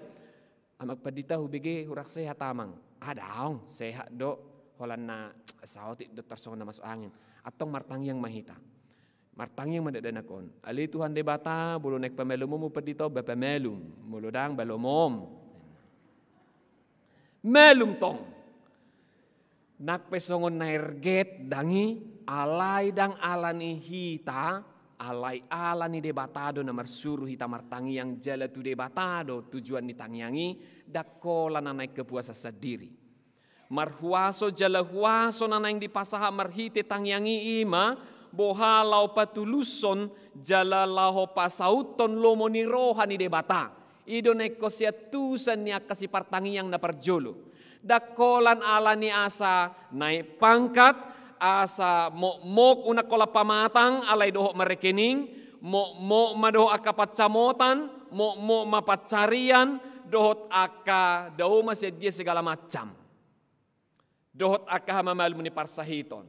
Amang pandita, hubege hurang sehat amang. Ah, daong, sehat do. Holan na saotik do tarsongon na masuk angin. Antong martangiang ma hita. Martangiang ma dakdanak on. Ale Tuhan Debata, molo naeng pamalummu pandita on ba pamalum. Molo ndang ba lomom. Malum tong. Nang pe songon na erget ndang i, alai ndang ala ni hita, alai ala ni Debata do na marsuru hita martangiang jala tu Debata do tujuan ni tangiang i, ndang holan na naeng kepuasan sandiri. Marhuaso jala huaso na naeng dipasahat marhite tangiang i, i ma boha laho patulushon jala laho pasauthon lomo ni roha ni Debata. I do na ingkon siantusan ni angka sipartangiang na parjolo. Ndang holan ala ni asa naek pangkat, asa mokmok unang holan pamatang alai dohot marrekening, mokmok ma dohot angka pansamotan, mokmok ma pansarian, dohot angka dao ma sian dia segala macam. Dohot angka hamamalum ni parsahiton.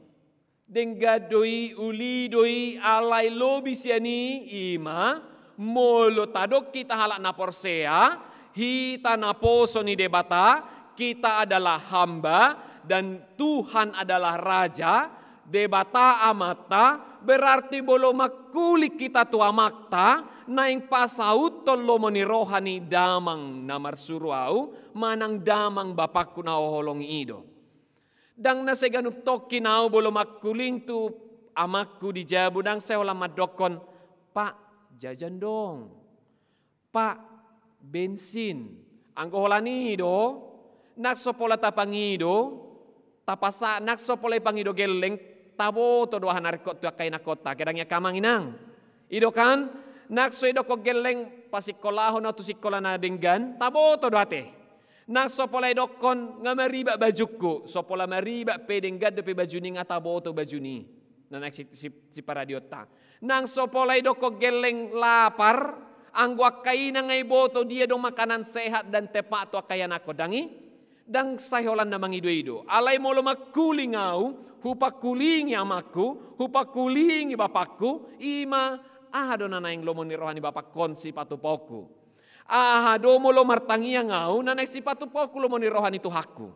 Denggan do i, uli do i, alai lobi sian i, i ma, molo tadok hita halak na porsea, hita naposo ni Debata, Kita adalah hamba dan Tuhan adalah raja, Debata Amanta, berarti molo mangkuling hita tu Amanta, naeng pasauthon lomo ni roha ni damang na marsuru ahu, manang damang bapakku na huholongi i do. Ndang na sai ganup tongkin ahu molo mangkuling tu amangku di jabu, ndang sai holan mandokkon, "Pak, jajan dong. Pak, bensin." Anggo holan i do, nang so pola tapangido, tapasa, nang so pola ipangido gelleng, taboto do aha na ringkot tu angka inangkonta, angka dang i angka amang inang. I do kan, nang so idokkon gelleng, "Pasingkolahon ahu tu singkola na denggan," taboto do ate. Nang so pola idokkon, "Nga maribak bajungku," so pola maribak pe, denggan dope bajuni, nga taboto bajuni. Na naeng si, si, siparadionta. Nang so pola idokkon gelleng, "Lapar," anggo angka inang nga iboto dia do makanan sehat dan tepat tu angka ianakhon, ndang i? Ndang sai holan na mangidoido. Alai molo mangkuling ahu, hupangkulingi amangku, hupangkulingi bapakku, i ma aha do na naeng lomo ni roha ni bapakkon sipatupaonku. Aha do molo martangiang ahu na naeng sipatupaonku lomo ni roha ni Tuhanku.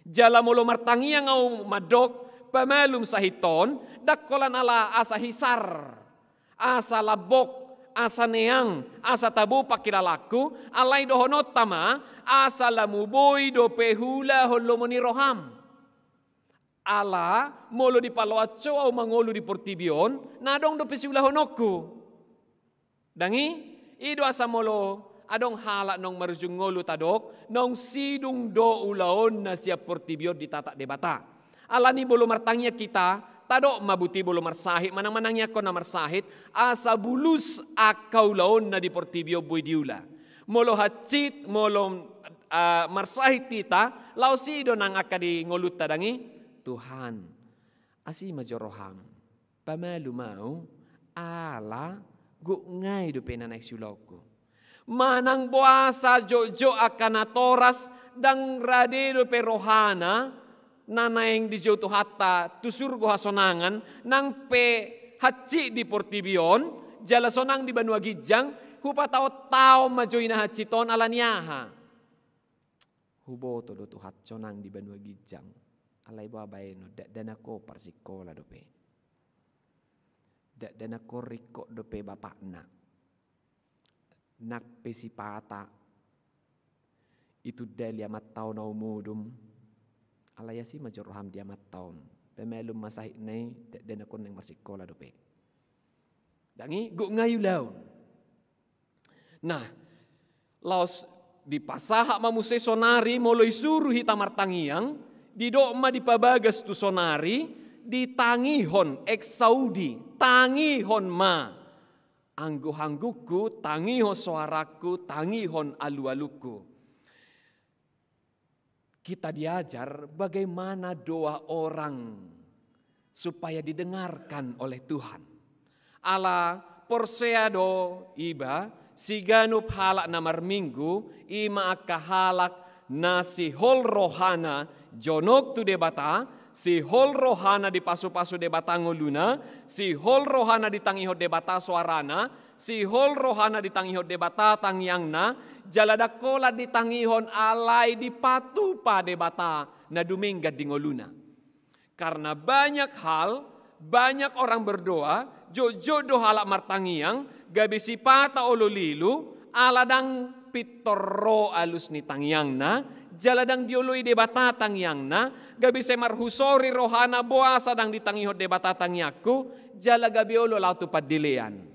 Jala molo martangiang ahu mandok, pamalum sahit on, ndang holan ala asa hisar, asa lambok, asa neang, asa tabo pangkilalangku, alai dohononta ma, asa lam huboi dope huulahon lomo ni roham. Ala molo dipaloas ho ahu mangolu di portibi on, na adong dope siulahononku. Ndang i? I do asa molo adong halak naung marujung ngolu tadok, naung sidung do ulaonna sian portibi on ditatak Debata. Alani molo martangiang hita, tadok ma buti molo marsahit, manang manangiangkon na marsahit, asa bulus angka ulaonna di portibi on boi diula. Molo hansit, molo, ah, marsahit hita, laos i do nang angka di ngolunta, ndang i? Tuhan, asi ma jo roham. Pamalum ahu, ala gok nga i dope na naeng siulahonku. Manang boasa jotjot angka natoras, ndang rade dope rohana, na naeng dijou Tuhanta tu surgo hasonangan, nang pe hansit di portibi on, jala sonang di banua ginjang, hupataontaon ma jo i na hansit on, alani aha? Huboto do Tuhan sonang di banua ginjang. Alai boha baenon, dakdanak on parsingkola dope. Dakdanak on ringkot dope bapakna. Nang pe sipata itundali amanta on ahu modom. Alai asi ma jo roham di amanta on. Pamalum ma sahitna i, dakdanak on naeng marsingkola dope. Ndang i, gok nga i ulaon. Nah, laos dipasahat ma muse sonari, molo isuru hita martangiang, didok ma dipabagas tu sonari, ditangihon, exaudi, tangihon ma angguhanggungku, tangihon soarangku, tangihon alualungku. Kita diajar bagaimana doa orang supaya didengarkan oleh Tuhan. Ala porsea do iba, siganup halak na marminggu, i ma angka halak na sihol rohana jonok tu Debata, sihol rohana dipasupasu Debata ngoluna, sihol rohana ditangihon Debata soarana, sihol rohana ditangihon Debata tangiangna, jala ndang holan ditangihon alai dipatupa Debata na dumenggan di ngoluna. Karna banyak hal, banyak orang berdoa, jotjot do halak martangiang, gabe sipata olo lilu, ala ndang pintor ro alus ni tangiangna, jala ndang dioloi Debata tangiangna, gabe sai marhusori rohana, boasa ndang ditangihon Debata tangiangku, jala gabe olo laho tu pandelean.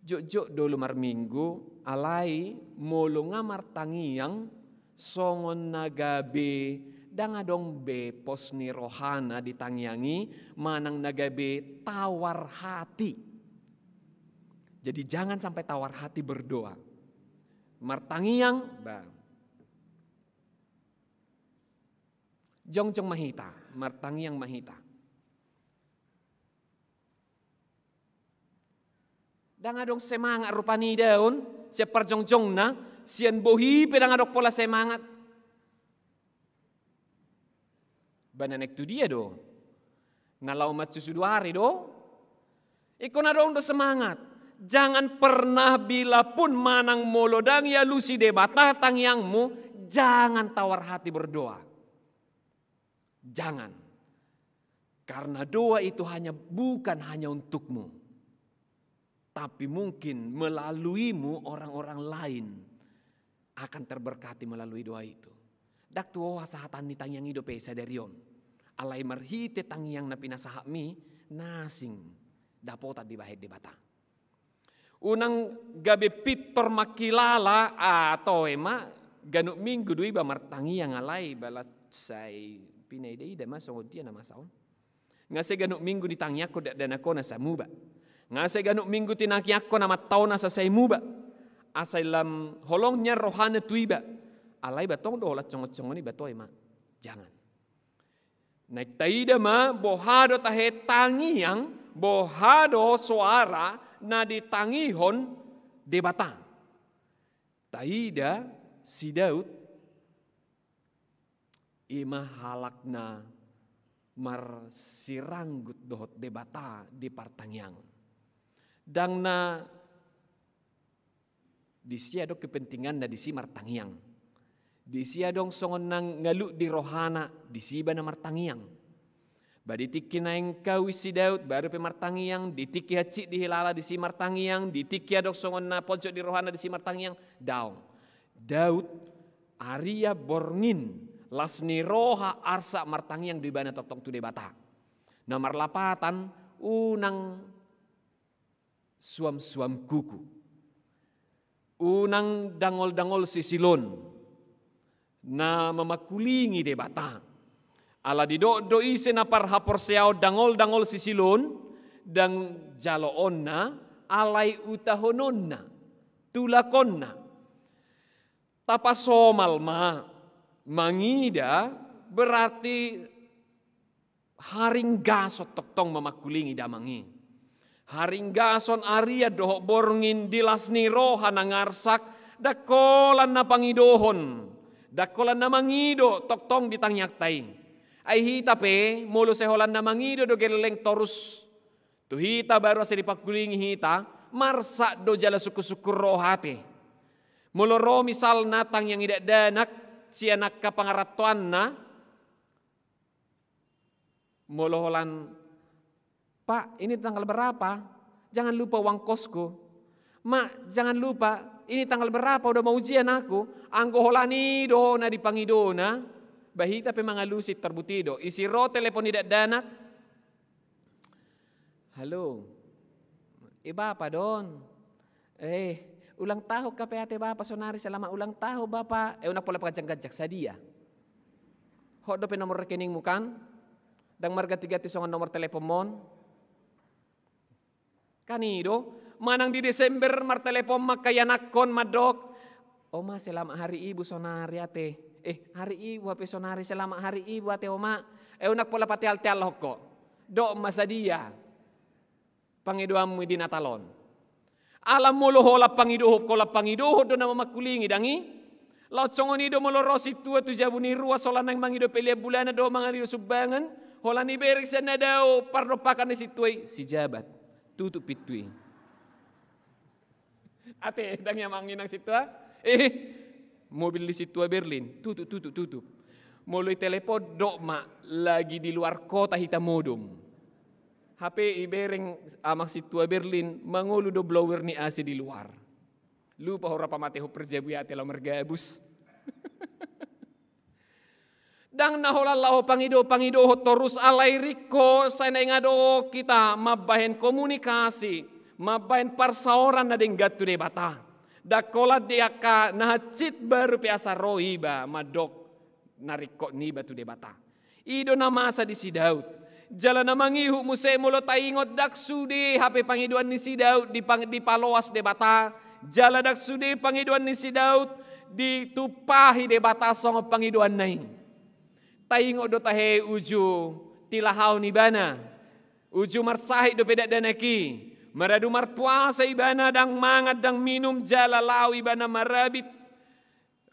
Jotjot do olo marminggu, alai molo nga martangiang, songon na gabe ndang adong be pos ni rohana di tangiang i, manang na gabe tawar hati. Jadi jangan sampai tawar hati berdoa. Martangiang, ba. Jongjong ma hita, martangiang ma hita. Ndang adong semangat rupani daon, sian parjongjongna, sian bohi pe ndang adong pola semangat. Ba na naeng tu dia do? Na laho mancusu dua ari do? Ingkon adong do semangat. Jangan pernah, bila pun manang molo ndang dialusi Debata tangiangmu, jangan tawar hati berdoa. Jangan. Karena doa itu hanya, bukan hanya untukmu, tapi mungkin melaluimu orang-orang lain akan terberkati melalui doa itu. Ndang tu ho hasahatan ni tangiang i dope sadari on. Alai marhite tangiang na pinasahatmi, na asing dapotan dibahen Debata. Unang gabe pintor mangkilala, ah, toe ma, ganup minggu do iba martangiang, alai bala sai pinaida-ida ma songon dia na masa on. Nga sai ganup minggu ditangiangkon dakdanak on asa muba. Nga sai ganup minggu tinangiangkon amanta on asa sai muba. Asa lam holong nian rohana tu iba. Alai ba tong do holan songon-songon i ba, toe ma. Jangan. Naeng taida ma boha do tahe tangiang, boha do soara na ditangihon Debata. Taida si Daud, i ma halak na marsiranggut dohot Debata di partangiangon. Ndang na disi adong kepentinganna disi martangiang. Disi adong songon na ngaluk di rohana, disi iba na martangiang. Ba di tingki naeng kaui si Daud, baru pe martangiang, di tingki hansit dihilala disi martangiang, di tingki adong songon na pojok di rohana disi martangiang, daong. Daud, aria borngin, las ni roha arsak martangiang do ibana tongtong tu Debata. Na marlapatan, unang suam-suam kuku. Unang dangol-dangol sisilon. Na mamangkulingi Debata. Ala didok do ise na parhaporseaon dangol-dangol sisilon, ndang jaloonna, alai utahononna, tulakonna. Tapasomal ma, mangida berarti haringgason tongtong mamangkulingi damang i. Haringgason aria dohot borngin di las ni roha na ngarsak, ndang holan na pangidohon, ndang holan na mangido tongtong di tangiangta i. Ai hita pe, molo sai holan na mangido do gelleng torus tu hita baru asa dipangkulingi hita, marsak do jala sungkun-sungkun roha ate. Molo ro misalna tangiang ni dakdanak, sian angka pangarantoanna, molo holan, "Pak, ini tanggal berapa? Jangan lupa uang kosku. Mak, jangan lupa, ini tanggal berapa udah mau ujian aku." Anggo holan i do na dipangidona, ba hita pe mangalusi tarbut i do. Isi ro telepon ni dakdanak. "Halo. Eh, Bapa do on. Eh, ulang tahun hape ate Bapa sonari, selamat ulang tahun, Bapa." Eh, unang pola paganjang-ganjang, sadia. Hot dope nomor rekeningmu kan? Ndang marganti-ganti songon nomor teleponmon. Kan i do, manang di Desember martelepon ma angka ianakhon mandok, "Oma, selamat hari ibu sonari ate. Eh, hari ibu hape sonari, selamat hari ibu ate, Oma." Eh, unang pola pateal-tealhon ho. Dok ma sadia pangidoanmu i di Natal on. Ala molo holan pangidohon, holan pangidohon do na mamangkulingi, ndang i? Laos songon i do molo ro sintua tu jabu ni ruas, holan naeng mangido pelean bulanan dohot mangido sumbangan, holan ibereng sian na dao pardompakan ni sintua i, "Si Jabat, tutup pintu i." Ate, ndang i amang inang sintua? Eh, mobil ni sintua Berlin, "Tutup, tutup, tutup." Molo itelepon, "Dok ma, lagi di luar kota hita modom." Hape ibereng amang sintua Berlin, mangolu do blower ni A C di luar. Lupa ho ra pamatehon perjabu i ate laho margabus. Ndang na holan laho pangido-pangidohon torus, alai ringkot sai naeng adong hita mambahen komunikasi, mambahen parsaoran na denggan tu Debata. Ndang holan di angka na hansit baru pe asa ro iba mandok na ringkot niba tu Debata. I do na masa di si Daud. Jala na mangihut muse molo taingot, ndang sude hape pangidoan ni si Daud dipang-, dipaloas Debata. Jala ndang sude pangidoan ni si Daud ditumpahi Debata songon pangidoanna i. Taingot do tahe uju tilahaon ibana. Uju marsahit dope dakdanak i. Maradu marpuasa ibana, ndang mangan, ndang minum, jala laho ibana marabit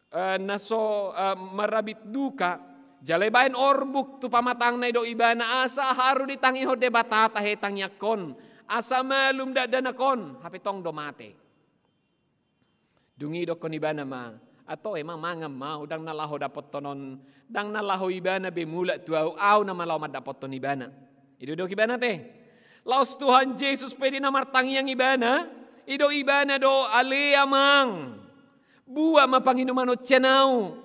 eh, na so, eh, marabit duka, jala ibahen orbuk tu pamatangna, didok ibana, asa haru ditangihon Debata tahe tangiangkon, Asa malum dakdanak on, hape tong do mate. Dung i idokkon ibana ma, "Ato emang mangan ma au, ndang na laho dapothon on, ndang na laho ibana be mulak tu au, au nama laho mandapothon ibana." I do didok ibana te. Laos Tuhan Jesus pe di na martangiang ibana, i do ibana do, "Ale Amang, buat ma panginuman on sian au."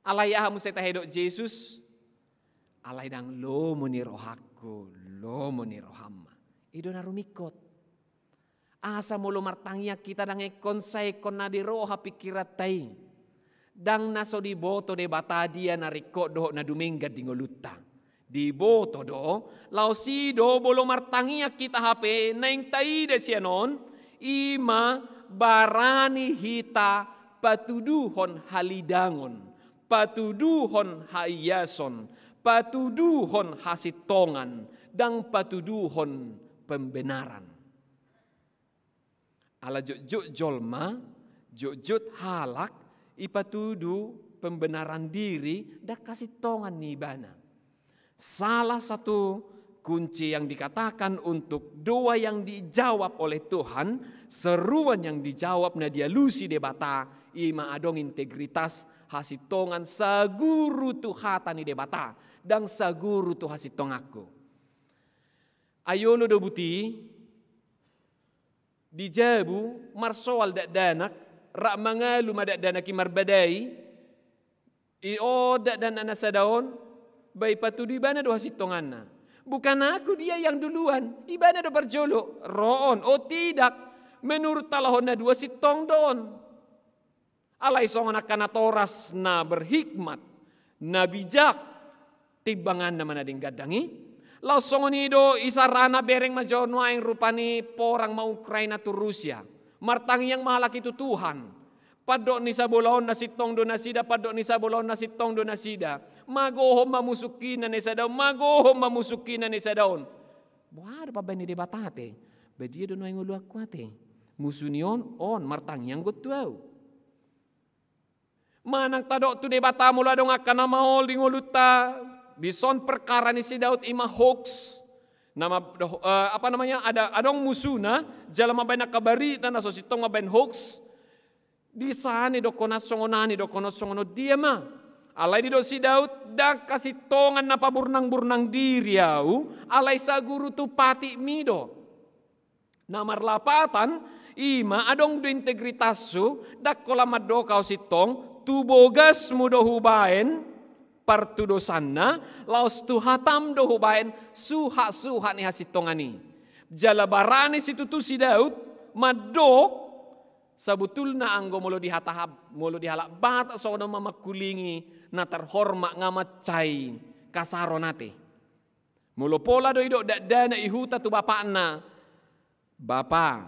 Alai aha muse tahe didok Jesus? "Alai ndang lomo ni rohangku, lomo ni roham ma." I do na rumingkot. Asa molo martangiang hita ndang ingkon sai ingkon na di roha pingkiranta i. Ndang na so diboto Debata dia na ringkot dohot na dumenggan di ngolunta. Diboto do, laos i do molo martangiang hita hape naeng taida sian on, i ma barani hita patuduhon halidangon, patuduhon haiason, patuduhon hasintongan, ndang patuduhon pembenaran. Ala jotjot jolma, jotjot halak, i patudu pembenaran diri ndang hasintongan ni ibana. Salah satu kunci yang dikatakan untuk doa yang dijawab oleh Tuhan, seruan yang dijawab na dialusi Debata, i ma adong integritas, hasintongan saguru tu hata ni Debata, ndang saguru tu hasintonganku. Ai olo do buti, di jabu, marsoal dakdanak, rap mangalu ma dakdanak i marbadai, i o dakdanak na sada on, ba i patudu ibana do hasintonganna. Bukan aku dia yang duluan, ibana do parjolo, ro on, o tidak, menurut talahon na dua sintong do on. Alai songon angka natoras na berhikmat, na bijak, timbanganna ma na denggan dang i. Laos songon i do isarana, bereng ma jo nuaeng rupani porang ma Ukraina tu Rusia. Martangiang ma halak i tu Tuhan. Pandok ni sabola on na sintong do nasida, pandok ni sabola on na sintong do nasida. Magohon ma musungkina na i sada on, magohon ma musungkina na i sada on. Boha do pambaen ni Debata ate? Ba dia do nuaeng oloanku ate? Musu ni on, on, martangiang do tu au. Manang tadok tu Debata molo adong angka na maol di ngolunta, dison perkara ni si Daud i ma hoax. Nama, eh, apa namanya, ada, adong musuna, jala mambaen angka barita na so sintong mambaen hoax. Di san i dokkonan songon an, i dokkonan songon on, dia ma. Alai didok si Daud, ndang hasintongan na paburnang-burnang diri au, alai saguru tu patikmi do. Na marlapatan, i ma adong do integritashu, ndang holan mandok au sintong, tu bogasmu do hubaen partudosanna, laos tu hatam do hubaen suhat-suhat ni hasintongan i. Jala barani situtu si Daud mandok, sabotulna anggo molo di hata hab-, molo di halak Batak songon on ma mangkulingi na terhormat, nga mansai kasaron ate. Molo pola do idok dakdanak i huta tu bapakna, "Bapa,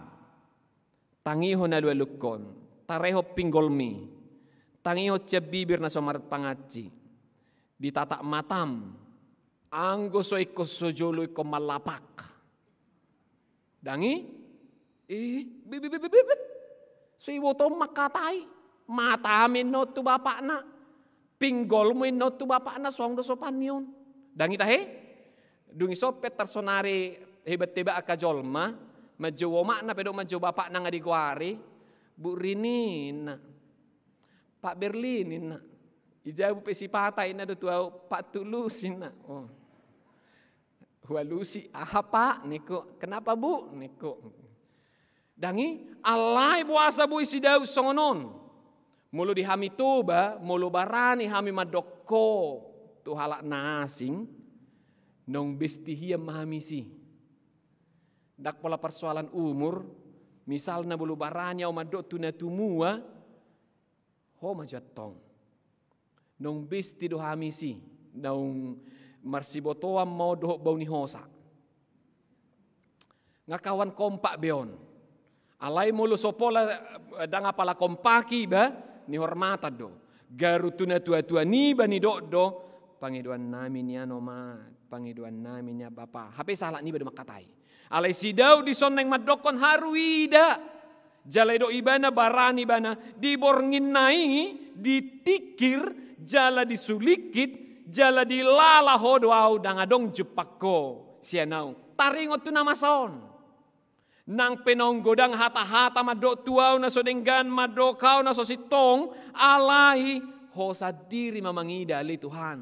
tangihon alualuhon, tarehon pinggolmi, tangihon sian bibir na so marpangansi, ditatap matam, anggo so ingkon so jolo ingkon mallapak." Dang i? Eh, be, be, be. So iboto on mangkatai. Matam inna on tu bapakna. Pinggolmu inna on tu bapakna, suang do sopan ni on. Dang i tahe? Dung i sompet tarsonari hebat-hebat angka jolma, manjou omakna pe dohot manjou bapakna nga digoari, "Bu Rini," inna. "Pak Berlin," inna. I jabu pe sipata inna do tu au, "Pak Tulus," inna. Oh. Hualusi, "Aha, Pak?" ningku. "Kenapa, Bu?" ningku. Dang i, alai boasa boi si Daud songon on? Molo di hami Toba, molo barani hami mandok ho tu halak na asing, naung besti hian ma hami disi. Ndang pola parsoalan umur, misalna molo barani au mandok tu na tumua, ho ma jo antong. Naung besti do hami disi, naung marsibotoan ma on dohot bau ni hosa. Nga kawan kompak be on. Alai molo so pola, eh, ndang apala kompak iba, nihormatan do. Garu tu natua-tua niba nidok do, "Pangidoan nami nian omak, pangidoan nami nian bapa." Hape sahalak niba do mangkatai. Alai si Daud dison naeng mandokkon haru ida. Jala idok ibana, barani ibana, di borngin na i, ditingkir, jala disulingkit, jala dilala ho do au, ndang adong jumpang ho sian au. Taringot tu na masa on. Nang pe naung godang hata-hata mandok tu ahu na so denggan, mandok ahu na so sintong, alai ho sandiri ma mangida ale Tuhan.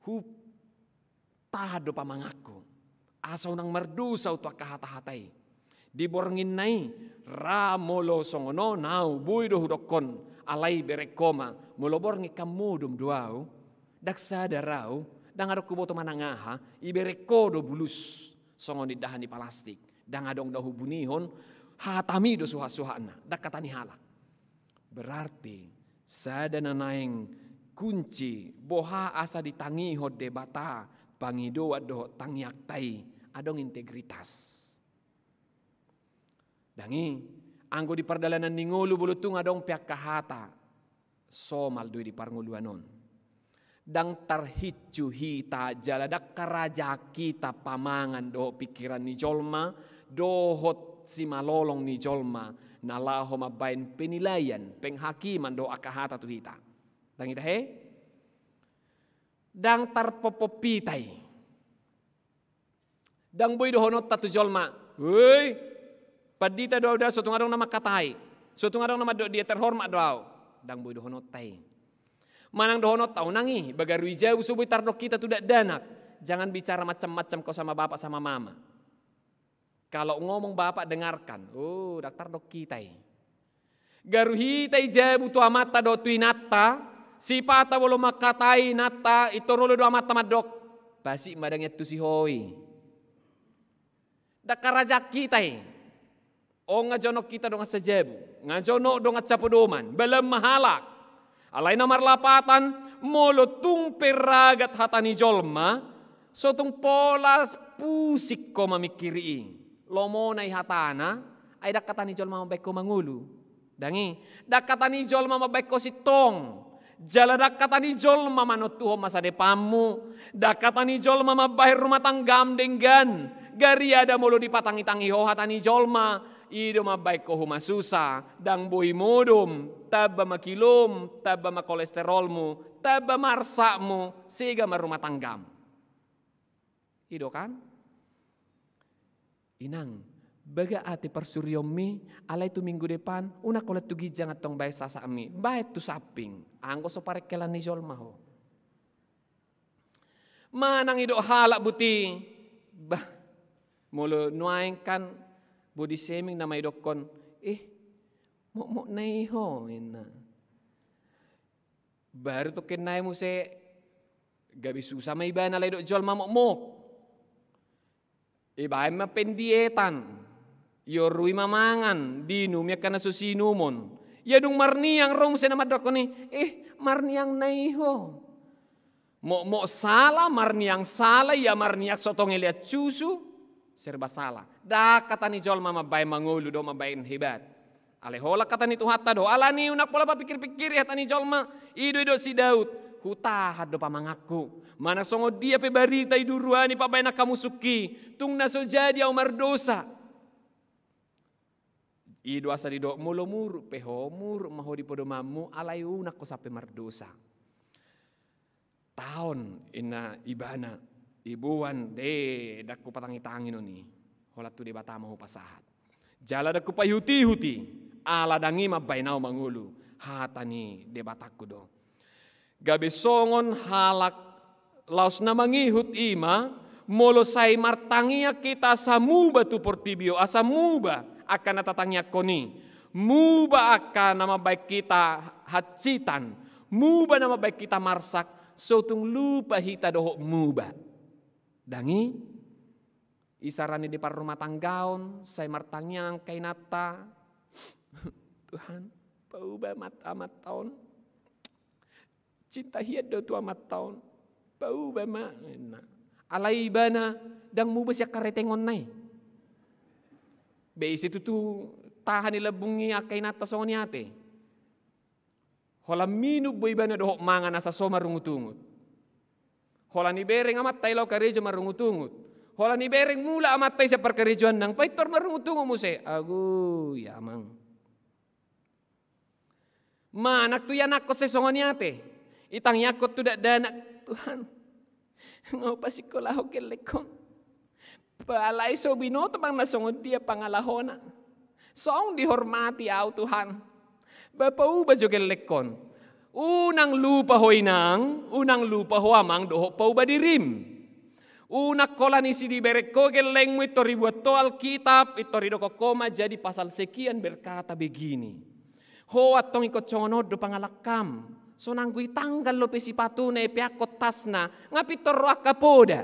Hutahan do pamanganku, asa unang mardosa ahu tu angka hata-hata i. Di borngin na i, ra molo songon on ahu boi do hudokkon, alai bereng ho ma, molo borngin kan modom do ahu, ndang sadar ahu, ndang adong huboto manang aha, ibereng ho do bulus, songon indahan ni palastik, ndang adong do hubunihon, hatami do suhat-suhatna, ndang hata ni halak. Berarti sada na naeng kunci boha asa ditangihon Debata pangidoan dohot tangiangta i, adong integritas. Ndang i, anggo di pardalanan ni ngolu molo tung adong pe angka hata, somal do i di parngoluan on. Ndang tarhinsu hita jala ndang harajahan hita pamangan dohot pingkiran ni jolma, dohot simalolong ni jolma, na laho mambahen penilaian, penghakiman dohot angka hata tu hita. Ndang i tahe? Ndang tarpompompita i. Ndang boi dohononta tu jolma, "Hei, pandita do ahu da, so tung adong na mangkatai, so tung adong na mandok dia, terhormat do ahu." Ndang boi dohononta i. Manang dohononta, "Unang i, bagaru i jabu so boi tardok hita tu dakdanak. Jangan bicara macam-macam kau sama bapak sama mama. Kalau ngomong bapak dengarkan." Oh, ndang tardok hita i. Garu hita i jabu tu amanta dohot tu inanta, sipata molo mangkatai inanta, pintor olo do amanta mandok, "Pasik ma ndang iantusi ho i." Ndang harajahan hita i. On nga jonok hita dongan sajabu, nga jonok dongan sapodoman, balan ma halak. Alai na marlapatan, molo tung pe ragat hata ni jolma, so tung pola pusing ho mamingkiri i. Lomona i hatana, ai ndang hata ni jolma mambahen ho mangolu. Ndang i, ndang hata ni jolma mambahen ho sintong. Jala ndang hata ni jolma manontuhon masa depanmu. Ndang hata ni jolma mambahen rumah tanggam denggan. Gariada molo dipatangi-tangi ho hata ni jolma, i do mambahen ho humasusa, ndang boi modom, tamba ma kilom, tamba ma kolesterolmu, tamba ma arsakmu, sega ma rumah tanggam. I do kan? Inang, bagak ate parsurionmi, alai tu minggu depan, unang holan tu ginjang antong bahen sasakmi, bahen tu samping, anggo so parengkelan ni jolma ho. Manang idok halak buti, bah, molo nuaeng kan body shaming nama idokkon, "Eh, mokmok na i ho," inna. Baru tongkin nai muse, gabe susa ma ibana laho idok jolma mokmok. Ibaen ma pendietan, iorui ma mangan, diinumi angka na so siinumon. Ia dung marniang ro muse na mandokkon i, "Eh, marniang na i ho." Mokmok sala, marniang sala, ia marniang so tong elean susu, serba sala. Ndang hata ni jolma mambaen mangolu dohot mambaen hebat. Alai holan hata ni Tuhanta do, alani unang pola papingkir-pingkiri hata ni jolma, i do didok si Daud, hutahan do pamanganku. Manang songon dia pe barita i duruan i pambaen angka musungki, tung na so jadi ahu mardosa. I do asa didok molo muruk pe ho, muruk ma ho di podomanmu, alai unang ho sampe mardosa. Taon inna ibana, iboan, "De, ndang hupatangi-tangi non i, holan tu Debata ma hupasahat. Jala ndang hupaihut-ihut i, ala ndang i mambaen ahu mangolu, hata ni Debatangku do." Gabe songon halak laos na mangihut i ma, molo sai martangiang hita asa muba tu portibi on, asa muba angka na tatangiangkon i, muba angka na mambaen hita hansitan, muba na mambaen hita marsak, so tung lupa hita dohot muba. Ndang i, isarani di parrumatanggaon, sai martangiang angka inanta, "Tuhan, pauba ma amanta on. Cinta hian do tu amanta on. Pauba ma," inna. Alai ibana ndang muba sian karetengonna i. Be ise tutu tahan i lambung ni angka inanta songon i ate. Holan minum bo ibana dohot mangan asa so marungut-ungut. Holan ibereng amanta i laho karejo marungut-ungut. Holan ibereng mulak amanta i sian parkarejoan nang, pintor marungut-ungut muse. Agu, i amang. Manang tu ianakhon sai songon i ate. Itangiangkon tu dakdanak, "Tuhan, nga hupasinkolahon gellengkon. Pala i so binoto bang na songon dia pangalahona. Song dihormati au Tuhan. Ba pauba jo gellengkon. Unang lupa ho inang, unang lupa ho amang dohot pauba dirim. Unang holan isi dibereng ho gellengmu, intor ibuat ho Alkitab, intor idok ho ma jadi pasal sekian berkata begini. Ho antong ingkon songon on do pangalangkam. So nanggo itanggal dope sipatuna, ipeakkon tasna, nga pintor ro angka poda.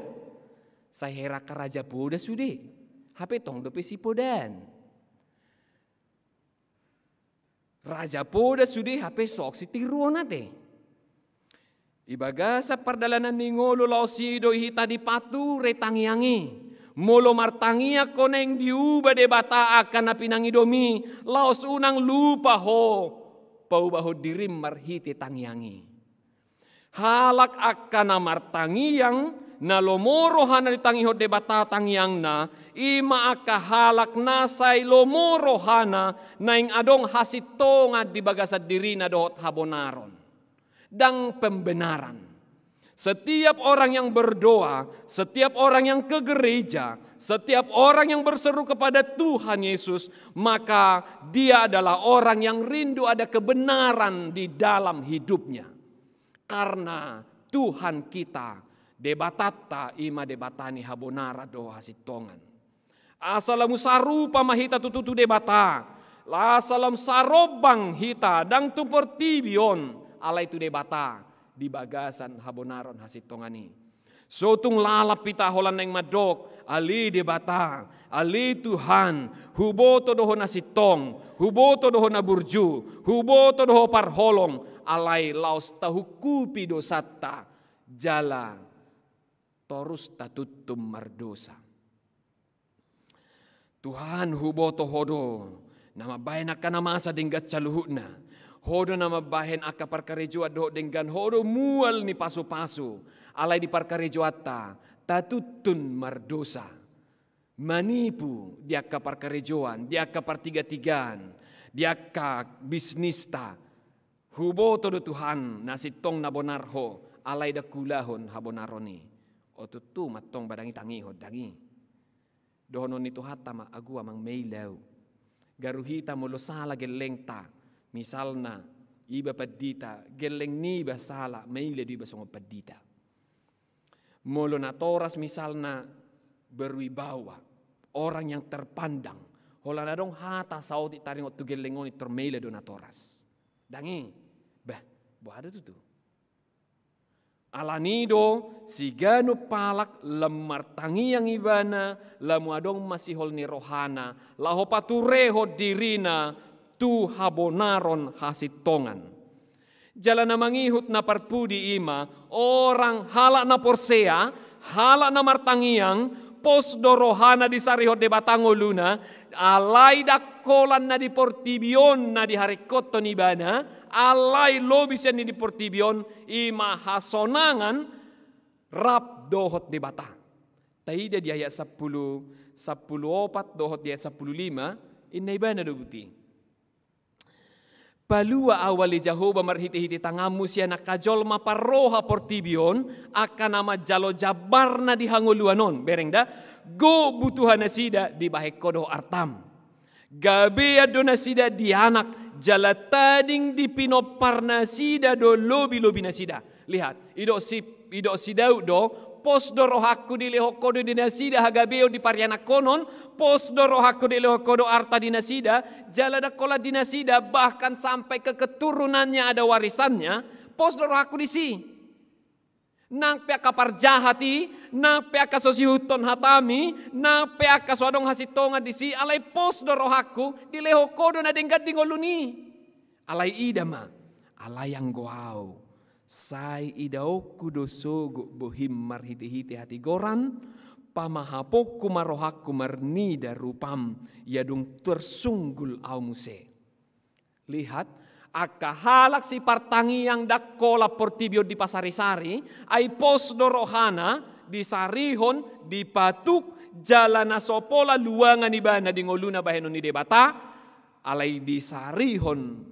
Sai hera angka raja poda sude. Hape tong dope sipodaan. Raja poda sude hape so sitiruon ate. Ibagasan pardalanan ni ngolu laos i do hita dipature tangiang i. Molo martangiang ho naeng diuba Debata angka na pinangidomi, laos unang lupa ho paubahon dirim marhite tangiang i. Halak angka na martangiang, na lomo rohana ditangihon Debata tangiangna, i ma angka halak na sai lomo rohana naeng adong hasintongan di bagasan dirina dohot habonaron. Ndang pembenaran. Setiap orang yang berdoa, setiap orang yang ke gereja, setiap orang yang berseru kepada Tuhan Yesus, maka dia adalah orang yang rindu ada kebenaran di dalam hidupnya. Karena Tuhan kita, Debatanta, i ma Debata ni habonaran dohot hasintongan. Asa lam sarupa ma hita tutu tu Debata, asa lam sarombang hita ndang tu portibi on, alai tu Debata, di bagasan habonaron hasintongan i. So tung lalap hita holan naeng mandok, ale Debata, ale Tuhan, huboto do ho na sintong, huboto do ho na burju, huboto do ho parholong, alai laos tahungkupi dosanta, jala torus tatuntun mardosa. Tuhan, huboto ho do na mambahen angka na masa denggan saluhutna. Ho do na mambahen angka parkarejoan dohot denggan, ho do mual ni pasupasu. Alai di parkarejoanta, tatuntun mardosa. Manipu di angka parkarejoan, di angka partigatigaan, di angka bisnista. Huboto do Tuhan, na sintong na bonar ho, alai ndang huulahon habonaron i. O tutu ma antong ba ndang i tangihon, ndang i. Dohonon ni Tuhanta ma, agu amang maila au. Garu hita molo sala gellengta, misalna, iba pandita, gelleng niba sala, maila do iba songon pandita. Molo natoras misalna berwibawa, orang yang terpandang, holan adong hata saotik taringot tu gelleng on, intor maila do natoras. Ndang i, bah, boha do tutu. Alani do, siganup halak lam martangiang ibana, lamu adong ma sihol ni rohana, laho paturehon dirina tu habonaron hasintongan. Jala na mangihut na parpudi i ma, orang halak na porsea, halak na martangiang, pos do rohana disarihon Debata ngoluna, alai ndang holan na di portibi on na diharingkothon ibana, alai lobi sian na di portibi on, i ma hasonangan rap dohot Debata. Taida di ayat sampulu, sampulu opat dohot di ayat sampulu lima, inna ibana do buti. Palua au ale Jahowa marhitehite tanganmu sian angka jolma parroha portibi on, angka na manjalo jambarna di hangoluan on. Bereng da, gok butuha nasida dibahen ho do artam. Gabean do nasida di anak, jala tading di pinompar nasida do lobi-lobi nasida. Lihat, idok si, idok si Daud do, pos do rohangku dilehon ho do di nasida hagabeon di parianakhonon, pos do rohangku dilehon ho do arta di nasida, jala ndang holan di nasida, bahkan sampai ke keturunannya ada warisannya, pos do rohangku disi. Nang pe angka parjahat i, nang pe angka so sihuthon hatami, nang pe angka so adong hasintongan disi, alai pos do rohangku, dilehon ho do na denggan di ngoluni. Alai ida ma, alai anggo au, sai idaonku do sogot bohim marhitehite hatigoran, pamahaponku ma rohangku marnida rupam, ia dung tersunggul au muse. Lihat, angka halak sipartangiang ndang holan portibi on dipasari-sari, ai pos do rohana, disarihon, dipatuk, jala na so pola luangan ibana di ngoluna bahenon ni Debata, alai disarihon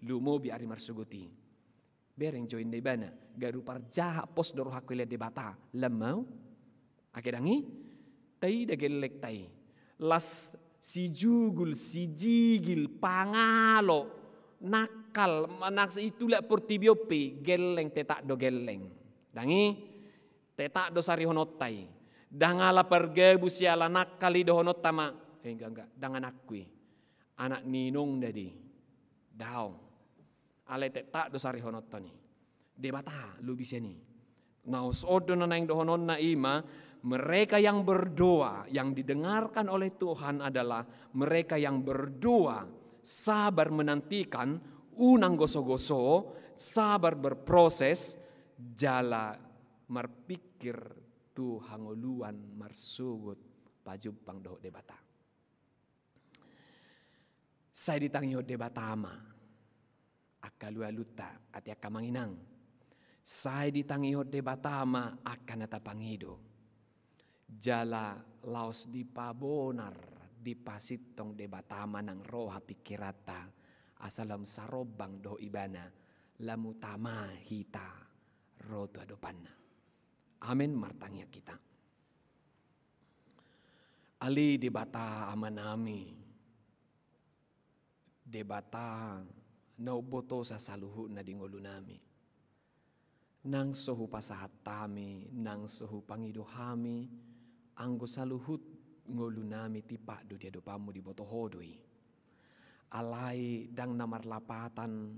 lumobi ari marsogot i. Bereng jo inna ibana, garu parjahat pos do rohangku dilehon Debata, lam au. Ake ndang i, Taida gellengta i. Las sijugul, sijigil, pangalo, nangkal, manang itulak portibi on pe, gelleng tetap do gelleng. Dang i, tetap do sarihononta i. Dang ala pargabus i ala nangkal i dohononta ma, eh, enggak, enggak, dang anakku i. Anak ni inongna do i. Daong. Alai tetap do sarihononta i. Debata lobi sian i. Naung songon na naeng dohononna i ma, mereka yang berdoa, yang didengarkan oleh Tuhan adalah mereka yang berdoa, sabar menantikan, unang goso-goso, sabar berproses, jala marpingkir tu hangoluan marsogot pajumpang dohot Debata. Sai ditangihon Debata ma angka alualunta, ate angka amang inang. Sai ditangihon Debata ma angka na tapangido. Jala laos dipabonar, dipasintong Debata ma nang roha pingkiranta, asa lam sarombang dohot Ibana, lam utama hita ro tu adopanna. Amen, martangiang hita. Ale Debata Amanami, Debata na umbotosa saluhutna di ngolunami. Nang so hupasahat hami, nang so hupangido hami, anggo saluhut ngolunami tipak do di adopanmu, diboto Ho do i. Alai ndang na marlapatan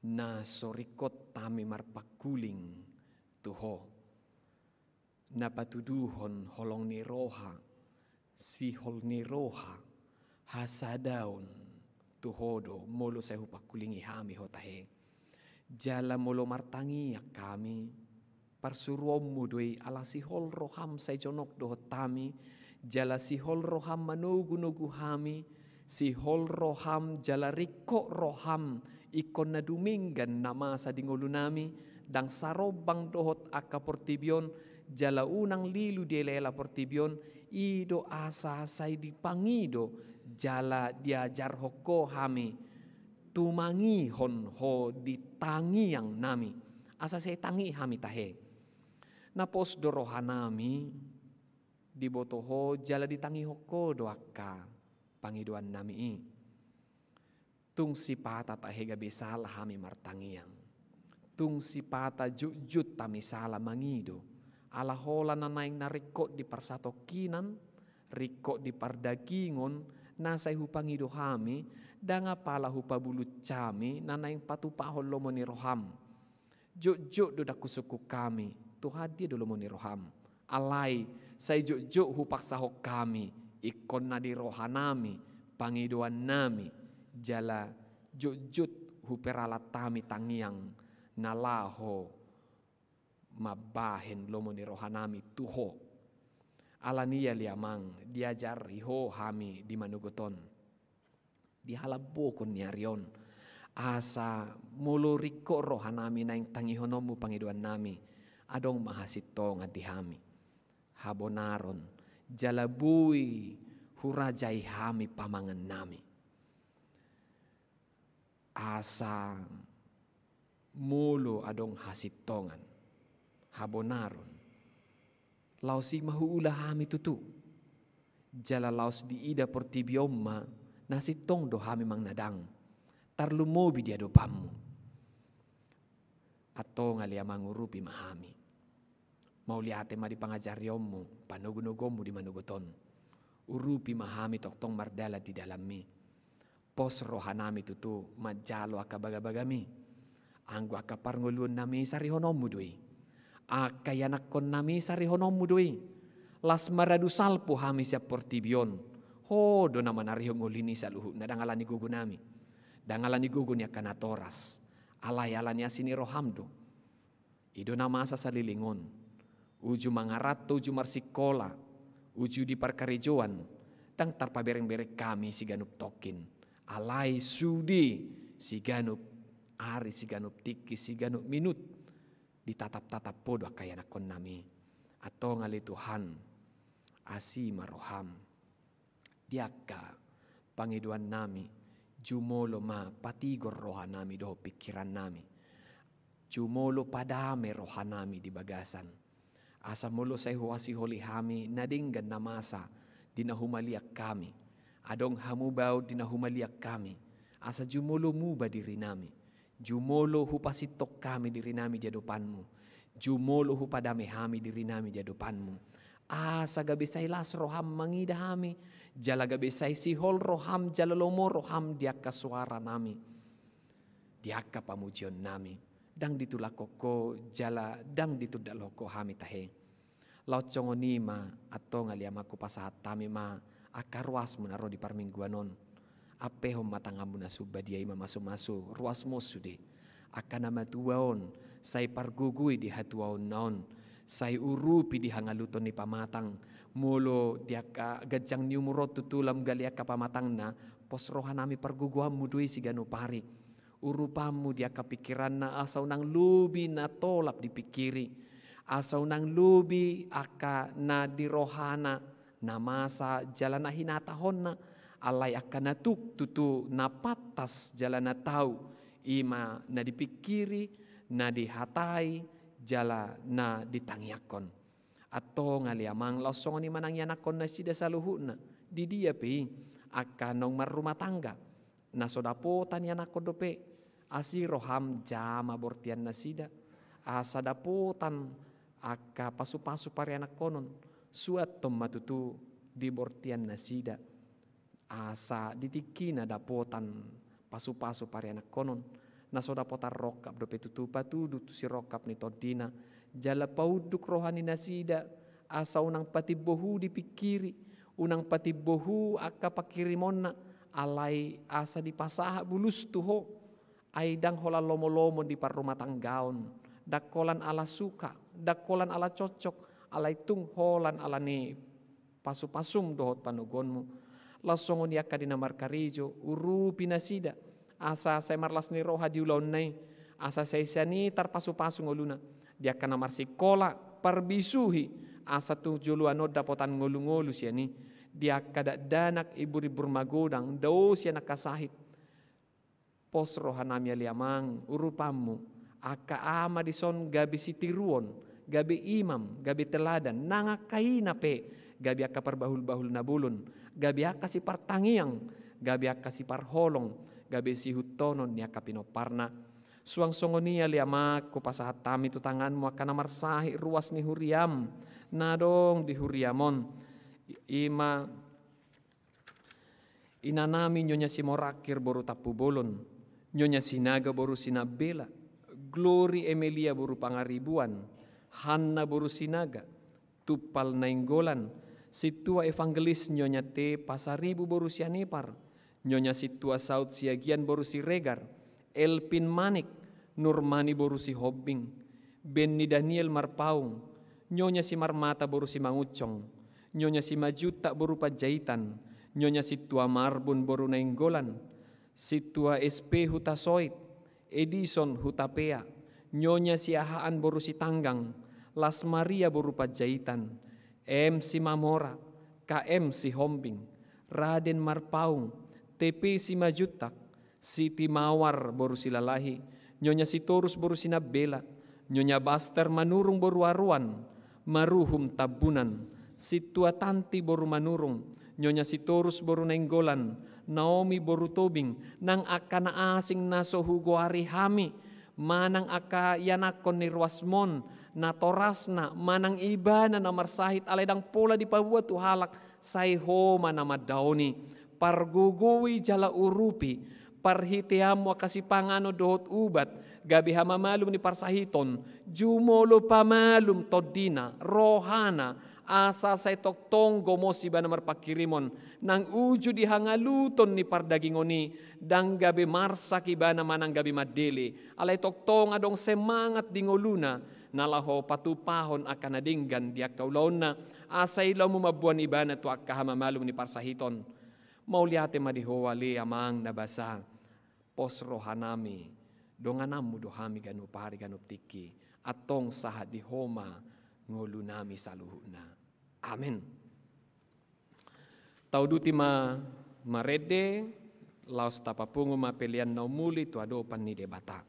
na so ringkot hami marpangkuling tu Ho. Na patuduhon holong ni roha, sihol ni roha, hasadaon tu Ho do, molo sai hupangkulingi hami Ho tahe. Jala molo martangiang hami, parsuruonmu do i, ala sihol roham sai jonok dohot hami, jala sihol roham manogunogu hami, sihol roham jala ringkot roham, ingkon na dumenggan na masa di ngolunami, ndang sarombang dohot angka portibi on, jala unang lilu di elaela portibi on, i do asa sai dipangido, jala diajarhon Ho hami, tumangihon Ho di tangiangnami, asa sai tangihon hami tahe. Na pos do rohanami, diboto Ho jala ditangihon Ho do angka pangidoannami i. Tung sipata tahe gabe sala hami martangiang. Tung sipata jotjot hami sala mangido. Ala holan na naeng na ringkot di parsatongkinan, ringkot di pardagingon, na sai hupangido hami, ndang apala hupabulut hami, na naeng patupahon lomo ni roham. Jotjot do ndang husungkun hami, Tuhan, dia do lomo ni roham. Alai, sai jotjot hupaksahon hami, ingkon na di rohanami, pangidoannami, jala jotjot huperalat hami tangiang, na laho mambahen lomo ni rohanami tu Ho. Alani i ale Amang, diajari Ho hami di manogot on. Dihalambokon ni ari on. Asa molo ringkot rohanami naeng tangihononmu pangidoannami, adong ma hasintongan di hami. Habonaron, jala boi hurajai hami pamangannami. Asa molo adong hasintongan, habonaron, laos i ma huula hami tutu. Jala laos diida portibi on ma, na sintong do hami manang na dang. Tarlumobi di adopanmu. Antong ale Amang, urupi ma hami. Mauliate ma di pangajarionmu, panogunogonmu di manogot on. Urupi ma hami tongtong mardalan di dalanmi. Pos rohanami tutu manjalo angka bagabagami. Anggo angka parngoluonnami sarihononmu do i. Angka ianakkonnami sarihononmu do i. Las maradu salpu hami sian portibi on. Ho do na manarihon ngolu ni saluhutna, ndang alani gogonami. Ndang alani gogo ni angka natoras. Alai alani asi ni roham do. I do na masa saleleng on. Uju mangaranto, uju marsikola, uju di parkarejoan, ndang tarpaberengbereng hami siganup tongkin. Alai sude siganup ari, siganup tingki, siganup minut, ditataptatap Ho do angka ianakkonnami. Antong ale Tuhan, asi ma roham. Di angka pangidoannami, jumolo ma patigor rohanami dohot pingkirannami. Jumolo padame rohanami di bagasan. Asa molo sai huasiholi hami na denggan na masa di na humaliang hami, adong hamubaon di na humaliang hami, asa jumolo muba dirinami, jumolo hupasinthok hami dirinami di adopanmu, jumolo hupadame hami dirinami di adopanmu, asa gabe sai las roham mangida hami, jala gabe sai sihol roham jala lomo roham di angka soaranami, di angka pamujionnami. Ndang ditulakhon ho jala ndang ditundalhon ho hami tahe. Laos songon i ma, antong ale Amang, hupasahat hami ma angka ruasmu na ro di parmingguan on. Ampehon ma tanganmu na sumbadia i mamasumasu ruasmu on sude. Angka na matua on, sai pargogoi di hatuaonna on, sai urupi di hangaluton ni pamatang. Molo di angka ganjang ni umur on tutu lam gale angka pamatangna, pos rohanami pargogoanmu do i siganup ari. Urupanmu di angka pingkiranna, asa unang lobi na tolap dipingkiri, asa unang lobi angka na di rohana na masa jala na hinatahonna, alai angka na tuk tutu na pantas jala na tau, i ma na dipingkiri, na dihatai, jala na ditangiangkon. Antong ale Amang, laos songon i ma nang ianakkon nasida saluhutna, di dia pe i, angka naung marrumah tangga, na so dapotan ianakkon dope, asi roham jama bortian nasida, asa dapotan angka pasupasu parianakkonon, suanhon ma tutu di bortian nasida, asa di tingkina dapotan pasupasu parianakkonon, na so dapotan rongkap dope tutu patudu tu sirongkap ni tondina, jala paunduk roha ni nasida, asa unang patimbohu dipingkiri, unang patimbohu angka pangkirimonna, alai asa dipasahat bulus tu ho, ai ndang holan lomolomon di parrumatanggaon, ndang holan ala suka, ndang holan ala cocok, alai tung holan ala ni pasupasum dohot panoguonmu. Laos songon i angka di na markarejo, urupi nasida, asa sai marlas ni roha di ulaonna i, asa sai sian i tarpasupasu ngoluna, di angka na marsikola, parbisuhi, asa tu joloan on dapotan ngolungolu sian i, di angka dakdanak, imburimbur magodang, dao sian angka sahit. Pos rohanami ale Amang, urupanmu, angka ama dison gabe sitiruon, gabe imam, gabe teladan, nang angka ina pe, gabe angka parbahulbahul na bolon, gabe angka sipartangiang, gabe angka siparholong, gabe sihuthonon ni angka pinomparna. Suang songon i ale Amang, hupasahat hami tu tanganmu angka na marsahit ruas ni huriam, na adong di huriam on, i ma inanami Nyonya Simorangkir boru Tampubolon, Nyonya Sinaga boru Sinambela, Glory Emelia boru Pangaribuan, Hanna boru Sinaga, Tumpal Nainggolan, Sintua Evangelis Nyonya T Pasaribu boru Sianipar, Nyonya Sintua Saud Siagian boru Siregar, Elpin Manik, Nurmani boru Sihombing, Benny Daniel Marpaung, Nyonya Simarmata boru Simangunsong, Nyonya Simanjuntak boru Panjaitan, Nyonya Sintua Marbun boru Nainggolan, Sintua S P Hutasoit, Edison Hutapea, Nyonya Siahaan boru Sitanggang, Las Maria boru Panjaitan, M Simamora, K M Sihombing, Raden Marpaung, T P Simanjuntak, Siti Mawar boru Silalahi, Nyonya Sitorus boru Sinambela, Nyonya Baster Manurung boru Aruan, Maruhum Tambunan, Sintua Tanti boru Manurung, Nyonya Sitorus boru Nainggolan, Naomi boru Tobing, nang angka na asing na so hugoari hami, manang angka ianakkon ni ruasmon, natorasna, manang ibana na marsahit alai ndang pola dipaboa tu halak, sai ho ma na mandaoni. Pargogoi jala urupi, parhiteanmu angka sipanganon dohot ubat, gabe hamamalum ni parsahiton, jumolo pamalum tondina, rohana, asa sai tongtong gomos ibana marpangkirimon, nang uju di hangaluton ni pardagingon i, ndang gabe marsak ibana manang gabe mandele, alai tongtong adong semangat di ngoluna, na laho patupahon angka na denggan di angka ulaonna, asa ilaonmu mamboan ibana tu angka hamamalum ni parsahiton. Mauliate ma di ho ale Amang na basa, pos rohanami, dongananmu do hami ganup ari ganup tingki, antong sahat di ho ma ngolunami saluhutna. Amen. Tauduti ma marende, laos tapapungu ma pelean na umuli tu adopan ni Debata.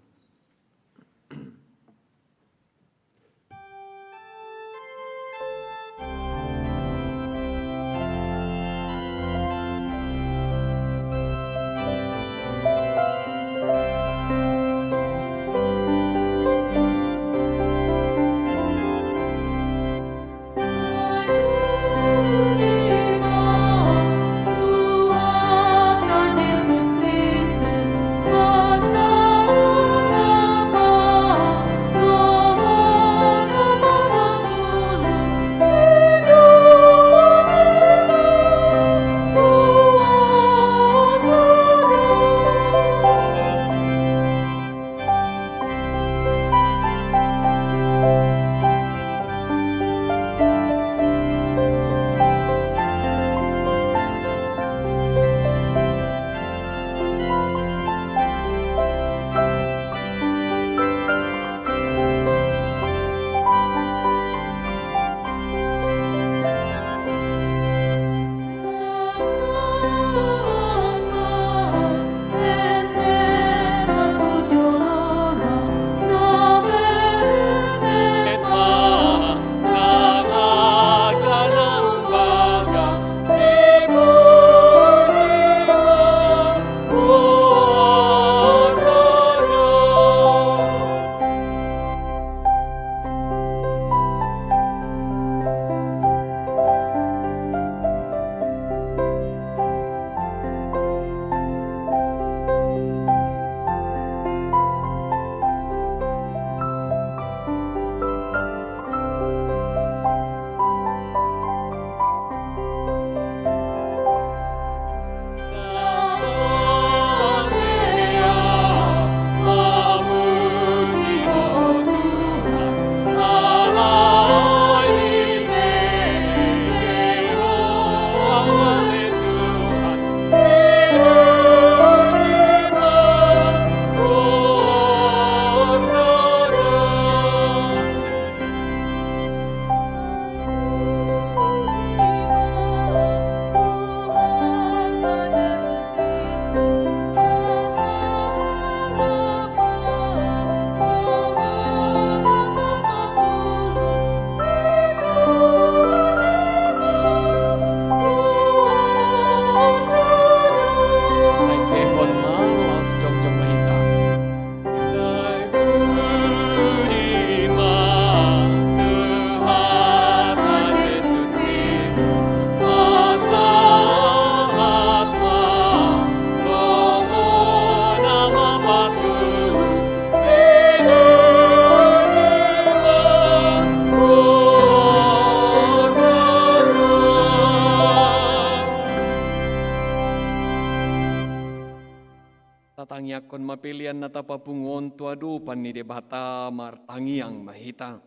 Tangiangkon ma pelean na tapapungu on tu adopan ni Debata. Martangiang ma hita.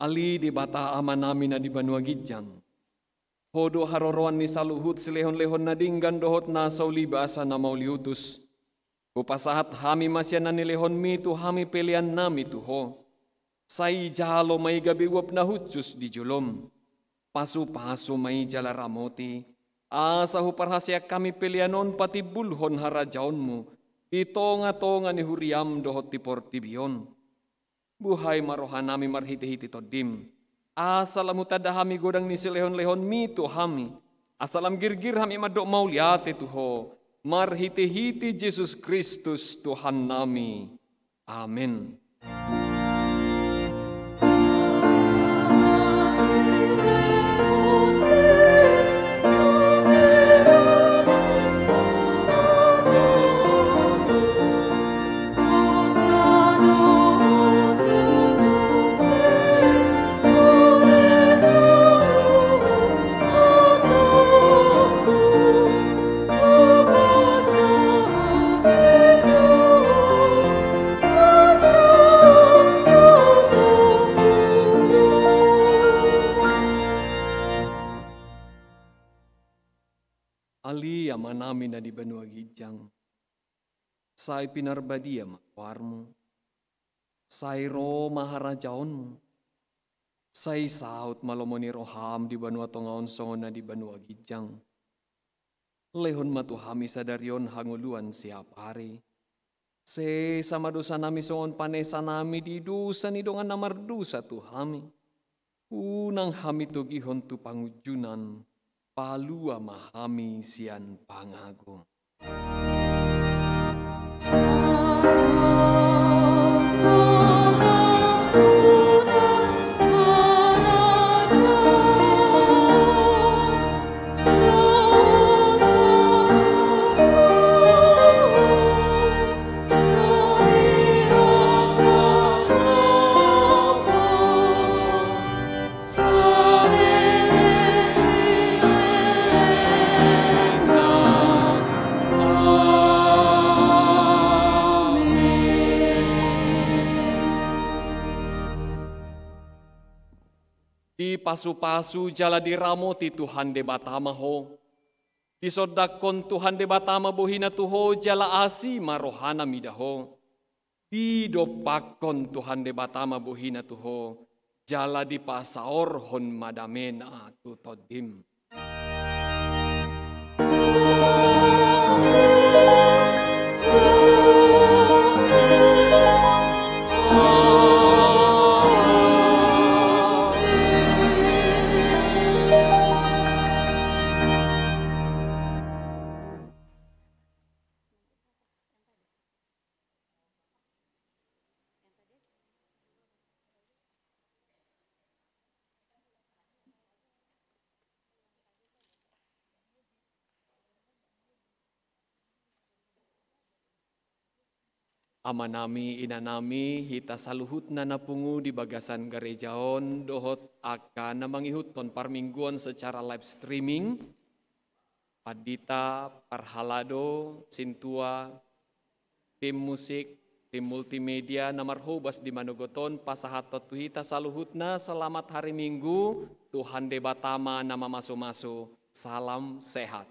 Ale Debata Amanami na di banua ginjang, Ho do haroroan ni saluhut silehonlehon na denggan dohot na so ulibasa na mauliutus. Hupasahat hami ma sian na nilehonMi tu hami peleannami tu Ho. Sai jalo ma i gabe uap na hushus di joloM. Pasupasu ma i jala ramoti, asa huparhaseang hami pelean on patimbulhon harajaonMu di tongatonga ni huriaM dohot di portibi on. Buhai ma rohanami marhitehite TondiM, asa lam hutanda hami godang ni silehonlehonMi tu hami, asa lam girgir hami mandok mauliate tu Ho, marhitehite Jesus Kristus Tuhannami. Amen. Ale Amanami na di banua ginjang, sai pinarbadia ma goarMu. Sai ro ma harajaonMu. Sai saut ma lomo ni rohaM di banua tonga on songon na di banua ginjang. Lehon ma tu hami sadari on hangoluan siapari. Sesa ma dosanami songon panesanami di dosa ni dongan na mardosa tu hami. Unang hami togihon tu pangunjunan, palua ma hami sian pangagom. Dipasupasu jala diramoti Tuhan Debata ma ho. Disondangkon Tuhan Debata ma bohiNa tu ho jala asi ma rohaNa mida ho. Didompakkon Tuhan Debata ma bohiNa tu ho, jala dipasaorhon ma dameNa tu tondim. Amanami, inanami, hita saluhutna na pungu di bagasan gareja on, dohot angka na mangihuthon parmingguon secara live streaming, pandita, parhalado, sintua, tim musik, tim multimedia na marhobas di manogot on, pasahathon tu hita saluhutna selamat hari Minggu, Tuhan Debata ma na mamasumasu. Salam sehat.